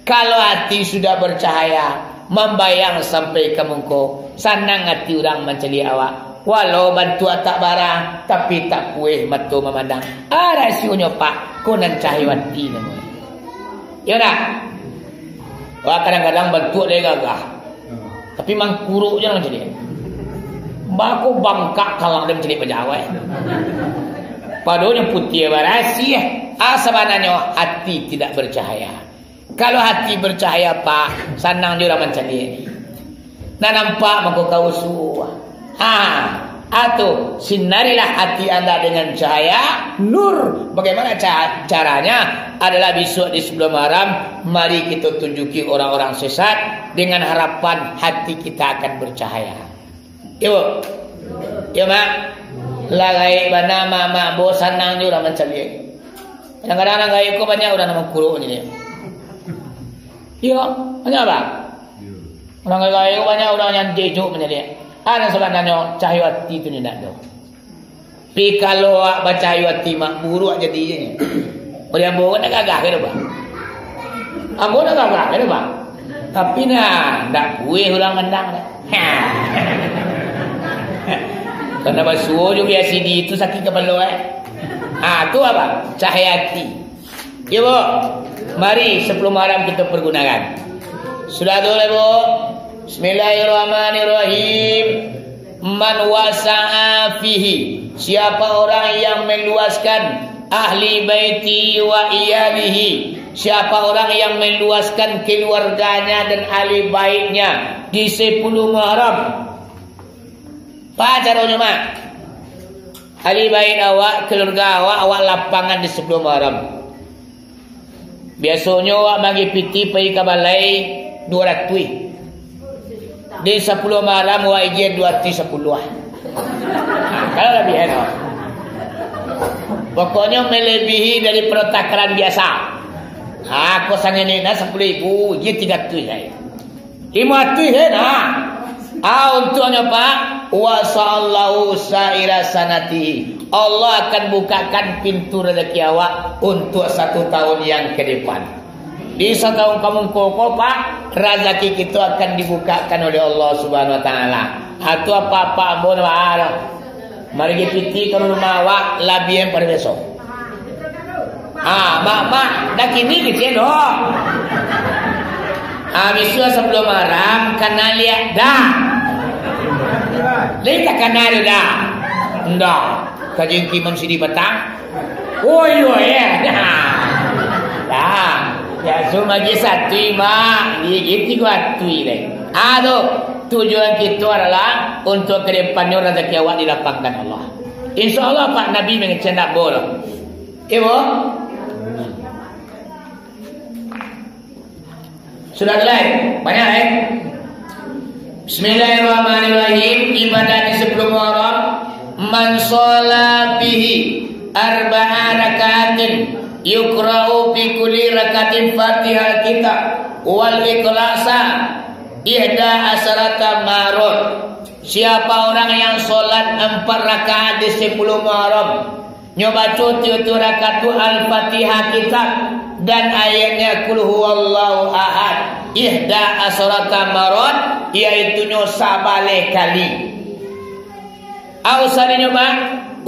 Kalau hati sudah bercahaya, mambayang sampai ka muko, sanang hati urang mancaliak awak. Walau bantuak tak bara, tapi tak pueh mato mamandang. Ah, rasionyo, Pak, ko nan cahayo hati namonyo. Iyo ndak? Wah, kadang-kadang bantuak dia gagah. Tapi mangkuruk je lah mancaliak. Bako bangkak kalang dia mancaliak pajawai. Padahal yang putih barasiah. Ah, sabananyo hati tidak bercahaya. Kalau hati bercahaya, Pak, sanang je urang mancaliak. Nah, nampak mangko ka usuah. Ha, atu, sinarilah hati anda dengan cahaya nur. Bagaimana ca-, caranya? adalah bisuak di sapuluah Muharram. Mari kita tunjuki orang-orang sesat dengan harapan hati kita akan bercahaya. Iyo, Bu? Iyo, Mak? Lah gaek bana, Mak, Mak, bo sanang jo urang mancaliak. Kadang-kadang urang gaek ko banyak urang nan mangkuruk ni. Iyo, banyak, Mak? Urang gaek ko banyak urang nan jejok mancaliak. Ado sabananyo cahayo ati tu ni ndak ado. Pi kalau awak bacahayo ati, Mak, buruak jadi je. Oleh ambo kan dak gagah kan, Bang? Ambo dak gagah kan, Bang? Tapi nah, dak kuih urang mandang dah. Karena basuo jo biasi di itu sakit kepala, eh. Ah, tu apa? Cahayo ati. Ya, Bu. Mari sapuluah Muharram kita pergunakan. Sudah tu lah, Bu. Bismillahirrahmanirrahim. Man wasa'a fihi, siapa orang yang meluaskan ahli baiti wa iyalihi, siapa orang yang meluaskan keluarganya dan ahli baitnya di sapuluah Muharram. Apa caronyo, Mak? Ahli bait awak, keluarga awak, awak lapangan di sapuluah Muharram. Biasonyo awak maagiah piti pai ka balai duo ratuih. Di sapuluah Muharram awak agiah duo ratuih sapuluah. Kalau labiahan awak. Pokoknyo melebihi dari pertakaran biasa. Ha, ko sangenek nah sapuluah ribu, agiah tigo ratuih sajo. Limo ratuih, eh, nah. Ah, untuaknyo, Pak, wa sa'allahu sa'ira sanati. Allah akan bukakan pintu rezeki awak untuk satu tahun yang ke depan. Di satahun ka muko ko, Pak, razaki kito akan dibukakan oleh Allah Subhanahu Wa Taala. Atau apa-apa ambo nak. Mari piti ka rumah awak labiah pado biaso. Ah, mak, mak, dah kini kecil doh. Ah, bisuak sapuluah Muharram, kana liak dah. Lai takana tu dah. Ndak. Kaji Imam Sidi Batang. Oh, iyo, ya. Dah. Ya, so magi satu, Mak. Gigi tiga ratuih deh. Ah, tu. Tujuan kita adalah untuk ke depannya rezeki awak dilapangkan Allah. Insya Allah, Pak, Nabi mangecek ndak boleh. Ibu? Sudah selesai? Banyak, eh? Bismillahirrahmanirrahim. Ibadah di sapuluah Muharram. Man shalla fihi arba'a raka'atin yuqra'u fi kulli raka'atin Fatihal Kitab wal Ikhlasa ihda asyrata marrah. Siapa orang yang sholat empat rakaat di sapuluah Muharram, nyo baco tiok-tiok rakaat tu Al-Fatihah kitab dan ayatnya Qul Huwallahu Ahad, ihda asyrata marrah, yaitunyo sabaleh kali. Au salinyo, Bang,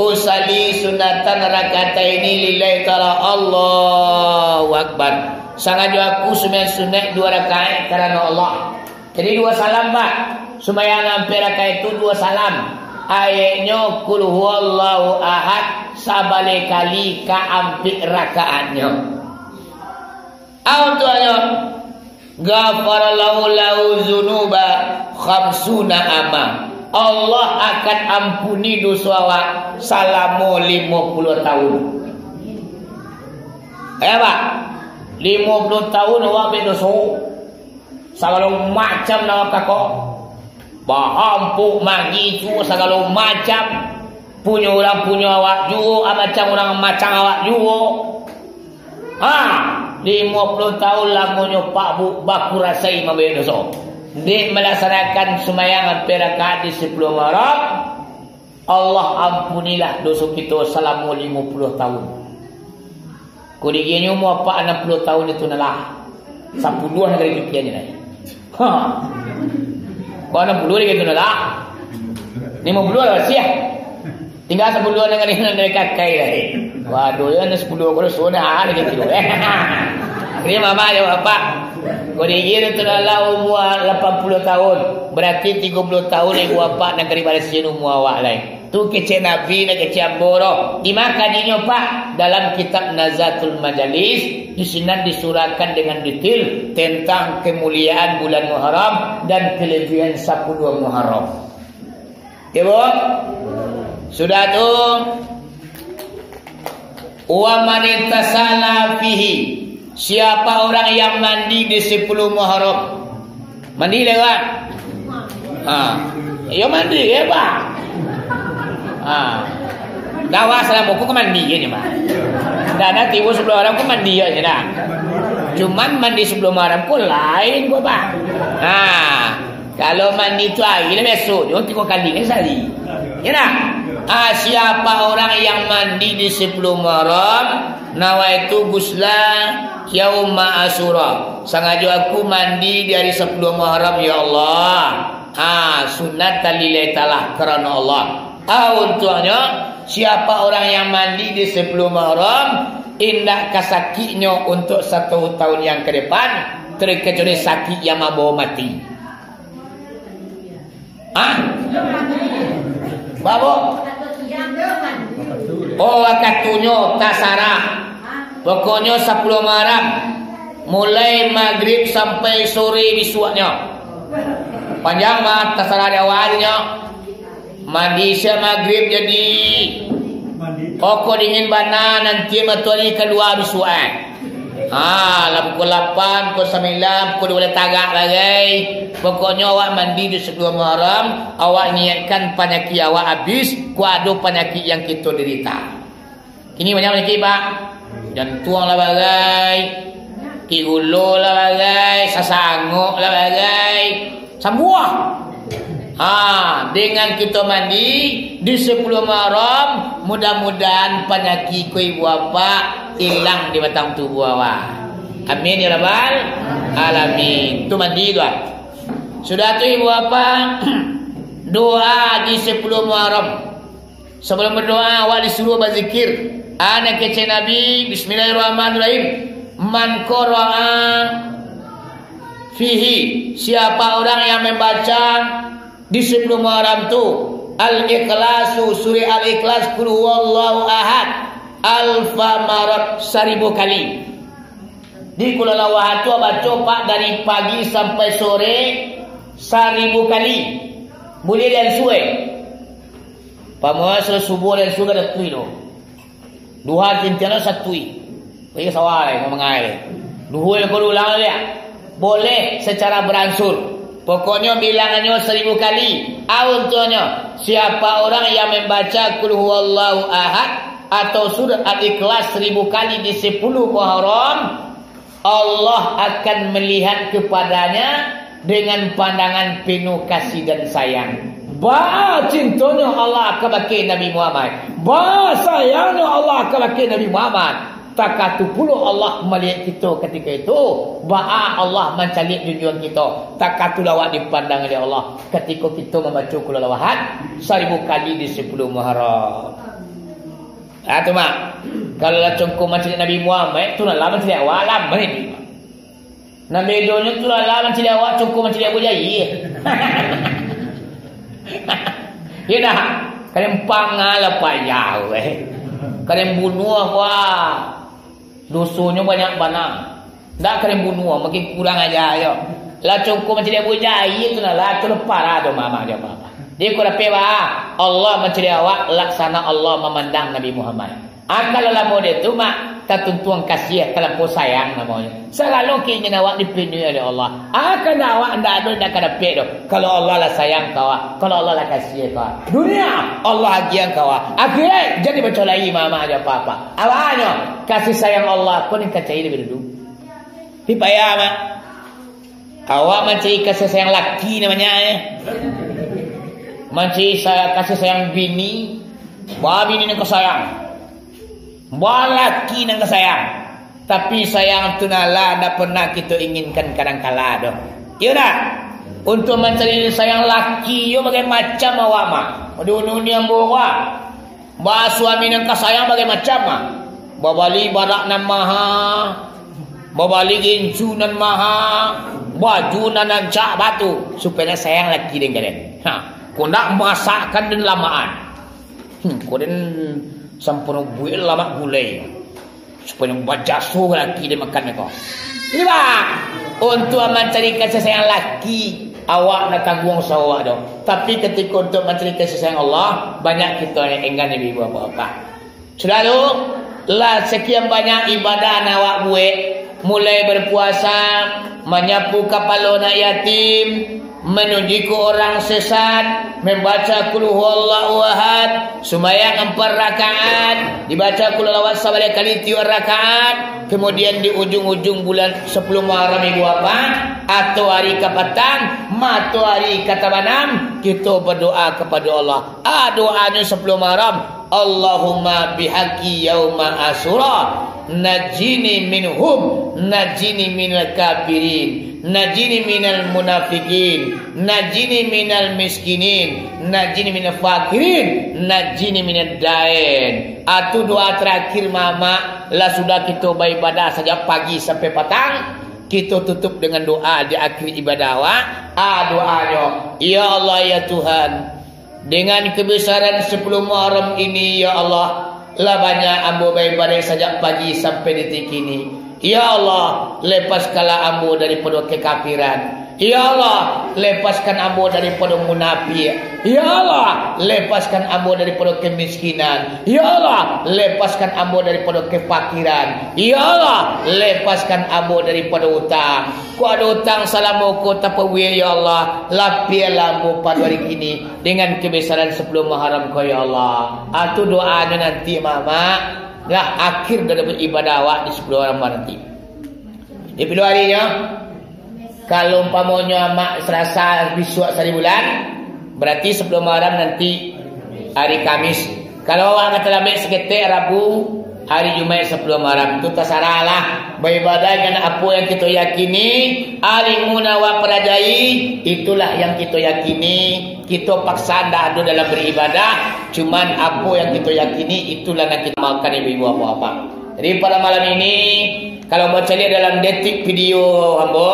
usalli sunatan rakataini lillahi ta'ala, Allahu Akbar. Sangajo aku sumbayang sunat dua rakaat karano Allah. Jadi dua salam, Pak. Sumbayang ampek rakaat itu dua salam. Ayatnyo Qul Huwallahu Ahad sabaleh kali ka ampek rakaatnyo. Au tu ayo. Ghafarallahu lahu dzunuba khamsuna ama. Allah akan ampuni doso awak salamo limo puluah tahun. Eh, Pak. Limo puluah tahun awak buek doso. Sagalo macam nan awak kakok. Bahampuk, magicu, sagalo macam. Punyo urang punyo awak juo, macam urang macam awak juo. Ha, limo puluah tahun lamonyo Pak Bu bakurasai mambayar doso. Dek malaksanakan sumbayang ampek rakaat di sapuluah Muharram, Allah ampunilah doso kito salamo limo puluah tahun. Kudigianyo umua apak anam puluah tahun itu nalah. Sapuluah nagari pikianyo lai. Ha. Kau anam puluah lagi tu nalah. Limo puluah lah siah. Tinggal sapuluah nagari, nagari kakai lai. Waduh, ya, ni sapuluah kalau sudah lagi tu. Jadi mama jawab apak. Kudigianyo tu nalah umua lapan puluah tahun. Berarti tigo puluah tahun ibu apak nagari Malaysia ni umua awak lai. Tu kecek Nabi, nak kecek ambo doh. Di ma kajinyo, Pak? Dalam kitab Nazatul Majalis, di sinan disurahkan dengan detail tentang kemuliaan bulan Muharram dan kelebihan sapuluah Muharram. Ya, Bu? Sudah tu, Wa man ightasala fihi, siapa orang yang mandi di sepuluh Muharram? Mandi lewat. Ha. Iyo mandi, ya, Pak. Ha. Dawa salam ko mandi je, Pak. Dan nanti sepuluh Muharram ko mandi je, dah. Cuman mandi sepuluh Muharram ko lain ko, Pak. Ha. Kalau mandi tu air lah biaso, nyo tigo kali kan sehari. Ya dah? Ah, siapa orang yang mandi di sepuluh Muharram, nawaitu ghusla yauma Asyura. Sangajo aku mandi di hari sepuluh Muharram, ya Allah. Ah, sunatan lillahi ta'ala, karano Allah. Ah, untuknyo, siapa orang yang mandi di sepuluh Muharram, indak ka sakiknyo untuk satu tahun yang ka depan, terkecuali sakik yang mambawa mati. Hah? Babo? Oh, wakatunyo tasarah. Pokoknyo sapuluah Muharram, mulai magrib sampai sore bisuaknyo. Panjang mah, tasarah di awalnyo. Mandi siang magrib jadi. Pokok dingin bana, nanti matoari kalua bisuak, eh. Ha, lah pukul lapan, pukul sambilan, pukul duo baleh tagak bagai. Pokoknyo awak mandi di sapuluah Muharram, awak niatkan panyakik awak abih, kok ado panyakik yang kito dirita. Kini banyak panyakik, Pak. Jantuang lah bagai, kigulo lah bagai, sasangok lah bagai. Sambuah. Ha, dengan kito mandi di sapuluah Muharram, mudah-mudahan panyakik ko ibu bapak ilang di batang tubuah awak. Amin ya rabbal alamin. Tu mandi tu, ah. Sudah tu ibu bapak, doa di sapuluah Muharram. Sabalum badoa, awak disuruah bazikir. Ado kecek Nabi, Bismillahirrahmanirrahim. Man qara'a fihi, siapa orang yang membaca di sapuluah Muharram tu, Al-Ikhlasu, surah Al-Ikhlas, Qul huwallahu ahad, alfa marot, saribu kali. Di Qul huwallahu ahad tu baco, Pak, dari pagi sampai sore saribu kali. Buliah diansua. Pamuaso subuah dan subuah dah tui tu. Duha kintian tu satui. Pergi sawah lai, mau mangai lai. Duhur ko ulang lai. Boleh secara beransur. Pokoknyo bilangannyo saribu kali. Au untuaknyo, siapa orang yang membaca Qul huwallahu ahad atau surah Al-Ikhlas saribu kali di sapuluah Muharram, Allah akan melihat kepadanya dengan pandangan penuh kasih dan sayang. Baa cintonyo Allah kabake Nabi Muhammad. Baa sayangnyo Allah kabake Nabi Muhammad. Takatu pulo Allah maliek kito katiko itu. Baa Allah mancaliak junjuang kito. Takatu lo awak dipandang dek Allah katiko kito mambaco Qul huwallahu ahad saribu kali di sapuluah Muharram. Ah, tu, Mak. Kalau lah congko mancaliak Nabi Muhammad, tu lah mancaliak awak, lah, mah ni. Nan bedonyo tu lah, lah mancaliak awak, congko mancaliak Abu Jahil. Iyo dah. Kalian pangalah payah, weh. Kalian bunuah, wah. Dosonyo banyak bana. Ndak kalian bunuah, makin kurang aja yo. Lah congko mancaliak Abu Jahil tu nah, lah tu lah parah tu, mamak jo, mamak. Jadi ko dapek, bah, Allah mancaliak awak, laksana Allah mamandang Nabi Muhammad. Ah, kalau lah model tu, Mak, tatuntuang kasiah, talampau sayang namonyo. Salalu keinginan awak dipenuhi oleh Allah. Ah, kalau awak ndak ado, ndak ka dapek doh. Kalau Allah lah sayang ka awak, kalau Allah lah kasiah ka awak. Dunia, Allah agiah ka awak. Akhirat, jan dibaco lai, mamak jo, apak-apak. Awanyo, kasih sayang Allah ko nan ka cari labiah dulu. Tapi payah, Mak. Awak mancari kasih sayang laki namonyo, eh. Mancari sa-, kasih sayang bini, baa bini nan ka sayang. Baa laki nan ka sayang. Tapi sayang tu nah lah ndak pernah kito inginkan kadangkala doh. Iyo ndak? Untuak mancari sayang laki yo bagai macam awak, Mak. Di unu ni ambo, wah. Baa suami nan ka sayang bagai macam, ah. Babali barak nan maha, babali gincu nan maha, baju nan rancak batu, supayo nak sayang laki den kalian. Ha, kok ndak masakkan den lamakan. Hmm, kok den sampono buek lamak gulai. Supayo bajaso laki den makan ko. Jadi, bah, untuak mancari kasih sayang laki, awak ndak tangguang usaho awak doh. Tapi katiko untuak mancari kasih sayang Allah, banyak kito nan enggan, ibu-ibu, bapak-bapak. Sudah tu, Lah sakian banyak ibadah nan awak buek, mulai berpuasa, manyapu kapalo anak yatim, manunjuikan urang sesat, mambaca Qul Huwallahu Ahad, sumbayang ampek rakaat, dibaca Qul Huwallahu Ahad sabaliak kali tiok rakaat, kemudian di ujung-ujung bulan sapuluah Muharram ibu bapak, atau ari kapatang, matoari ka tabanam, kito badoa kapado Allah. Ah, doanyo sapuluah Muharram, Allahumma bihaqqi yauma Asyura, najini minhum, najini minal kafirin, najini minal munafikin, najini minal miskinin, najini minal fakirin, najini minal dain. Atu doa terakhir, mamak, lah sudah kito baibadah sajak pagi sampai patang, kito tutup dengan doa di akhir ibadah awak. Ah, doanyo, Ya Allah, ya Tuhan, dengan kebesaran sapuluah Muharram ini, ya Allah, lah banyak ambo baibadah sajak pagi sampai detik kini. Ya Allah, lepaskanlah ambo daripado kekafiran. Ya Allah, lepaskan ambo daripado munafik. Ya Allah, lepaskan ambo daripado kemiskinan. Ya Allah, lepaskan ambo daripado kefakiran. Ya Allah, lepaskan ambo daripado utang. Kok ado utang salamo ko tapabuek, ya Allah, lapiahlah ambo pado ari kini dengan kebesaran sapuluah Muharram ko, ya Allah. Ah, tu doanyo nanti, mamak. Lah, akhir dari ibadah awak di sapuluah Muharram nanti. Di pilu arinyo, kalau umpamonyo amak Salasa, bisuak sari bulan, berarti sapuluah Muharram nanti hari Kamis. Kalau awak ka talambek saketek, Rabu, hari Jumaik sapuluah Muharram. Tu tasarahlah. Baibadah dengan apo yang kito yakini, alimuna wa parajai, itulah yang kito yakini. Kito paksa ndak ado dalam beribadah, cuman apo yang kito yakini, itulah nan kito amalkan, ibu-ibu, bapak-bapak. Jadi, pada malam ini, kalau ambo caliak dalam detik video ambo,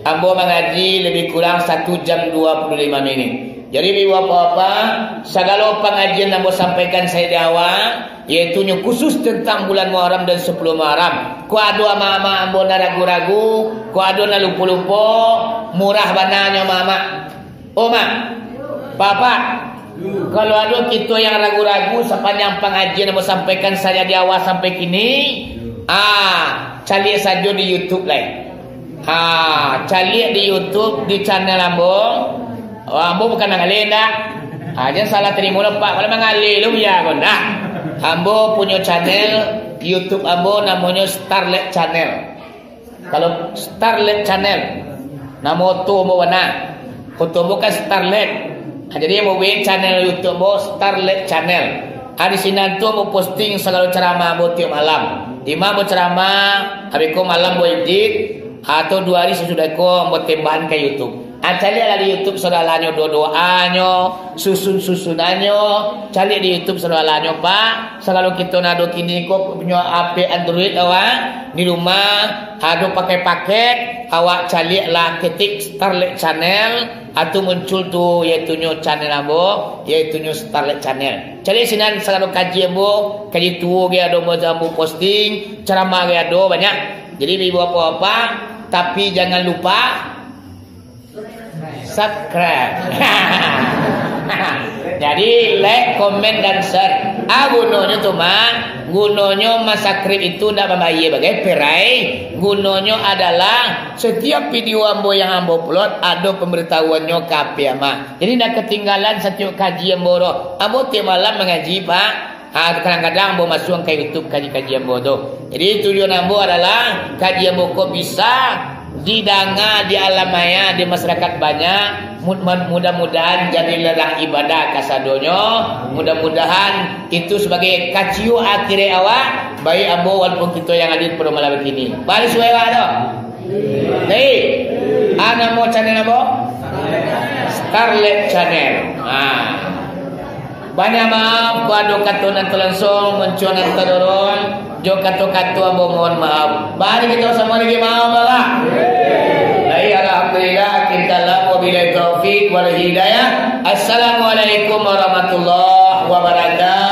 ambo mangaji lebih kurang satu jam dua puluh lima minit. Jadi, ibu-ibu, bapak-bapak, sagalo pangajian ambo sampaikan sajo di awal, yaitu nyo khusus tentang bulan Muharram dan sapuluah Muharram. Kok ado amak-amak ambo nan ragu-ragu, kok ado nan lupo-lupo, murah bana nyo, amak-amak. Oh, Mak, Bapak, kalau ado kito yang ragu-ragu sapanjang pangajian ambo sampaikan sajak di awal sampai kini, ah, caliak sajo di YouTube lai. Ah, caliak di YouTube, di channel ambo. Oh, ambo bukan nan ngaleh ndak. Ah, jan salah tarimo lo, Pak. Kalau mangaleh lo, ya, ko ndak. Ambo punyo channel YouTube ambo namonyo Starlet Channel. Kalau Starlet Channel, namo oto ambo bana. Oto ambo kan Starlet. Ah, jadi ambo buek channel YouTube ambo Starlet Channel. Ah, di sinan tu ambo posting sagalo ceramah ambo tiok malam. Imam ambo ceramah, habis ko malam ambo edit, atau duo hari sasudah ko ambo tembakan ka YouTube. Ah, caliaklah di YouTube saudara nyo, doa-doanyo, susun-susunannyo, caliak di YouTube saudara nyo, Pak. Sagalo kito nan ado kini ko punyo H P Android awak, di rumah, ado pakai paket, awak caliaklah ketik Starlet Channel, atau muncul tu, yaitunyo channel ambo, yaitunyo Starlet Channel. Caliak sinan sagalo kaji ambo, kaji tuo ge ado ambo, ambo posting, ceramah ge ado banyak. Jadi, ibu bapak-bapak, tapi jangan lupa subscribe. Jadi, like, komen, dan share. Ah, gunonyo tu, Mak, gunonyo mansubscribe itu ndak mambayia bagai perai. Gunonyo adalah setiap video ambo yang ambo upload, ado pemberitahuannyo ka H P Amak. Jadi, ndak ketinggalan setiap kaji ambo tu. Ambo tiap malam mangaji, Pak. Ah, kadang-kadang ambo masuak ka YouTube kaji-kaji ambo tu. Jadi, tujuan ambo adalah kaji ambo ko bisa didanga di alam maya, di masyarakat banyak. Mud-, man-, mudah-mudahan jadi ladang ibadah kasadonyo. Mudah-mudahan itu sabagai kaciuk akhirek awak, baik ambo walaupun kito yang hadir pado malam kini. Bari suai awak tu. Hei, ah, namo channel ambo? Starlet Channel. Ah. Banyak maaf, kok ado kato nan talansuang, mancuang nan tadorong, jo kato-kato ambo mohon maaf. Mari kito samo lagi maaf, Bapak. Baik, alhamdulillah, kita lah wabillahi taufik wal hidayah. Assalamualaikum warahmatullahi wabarakatuh.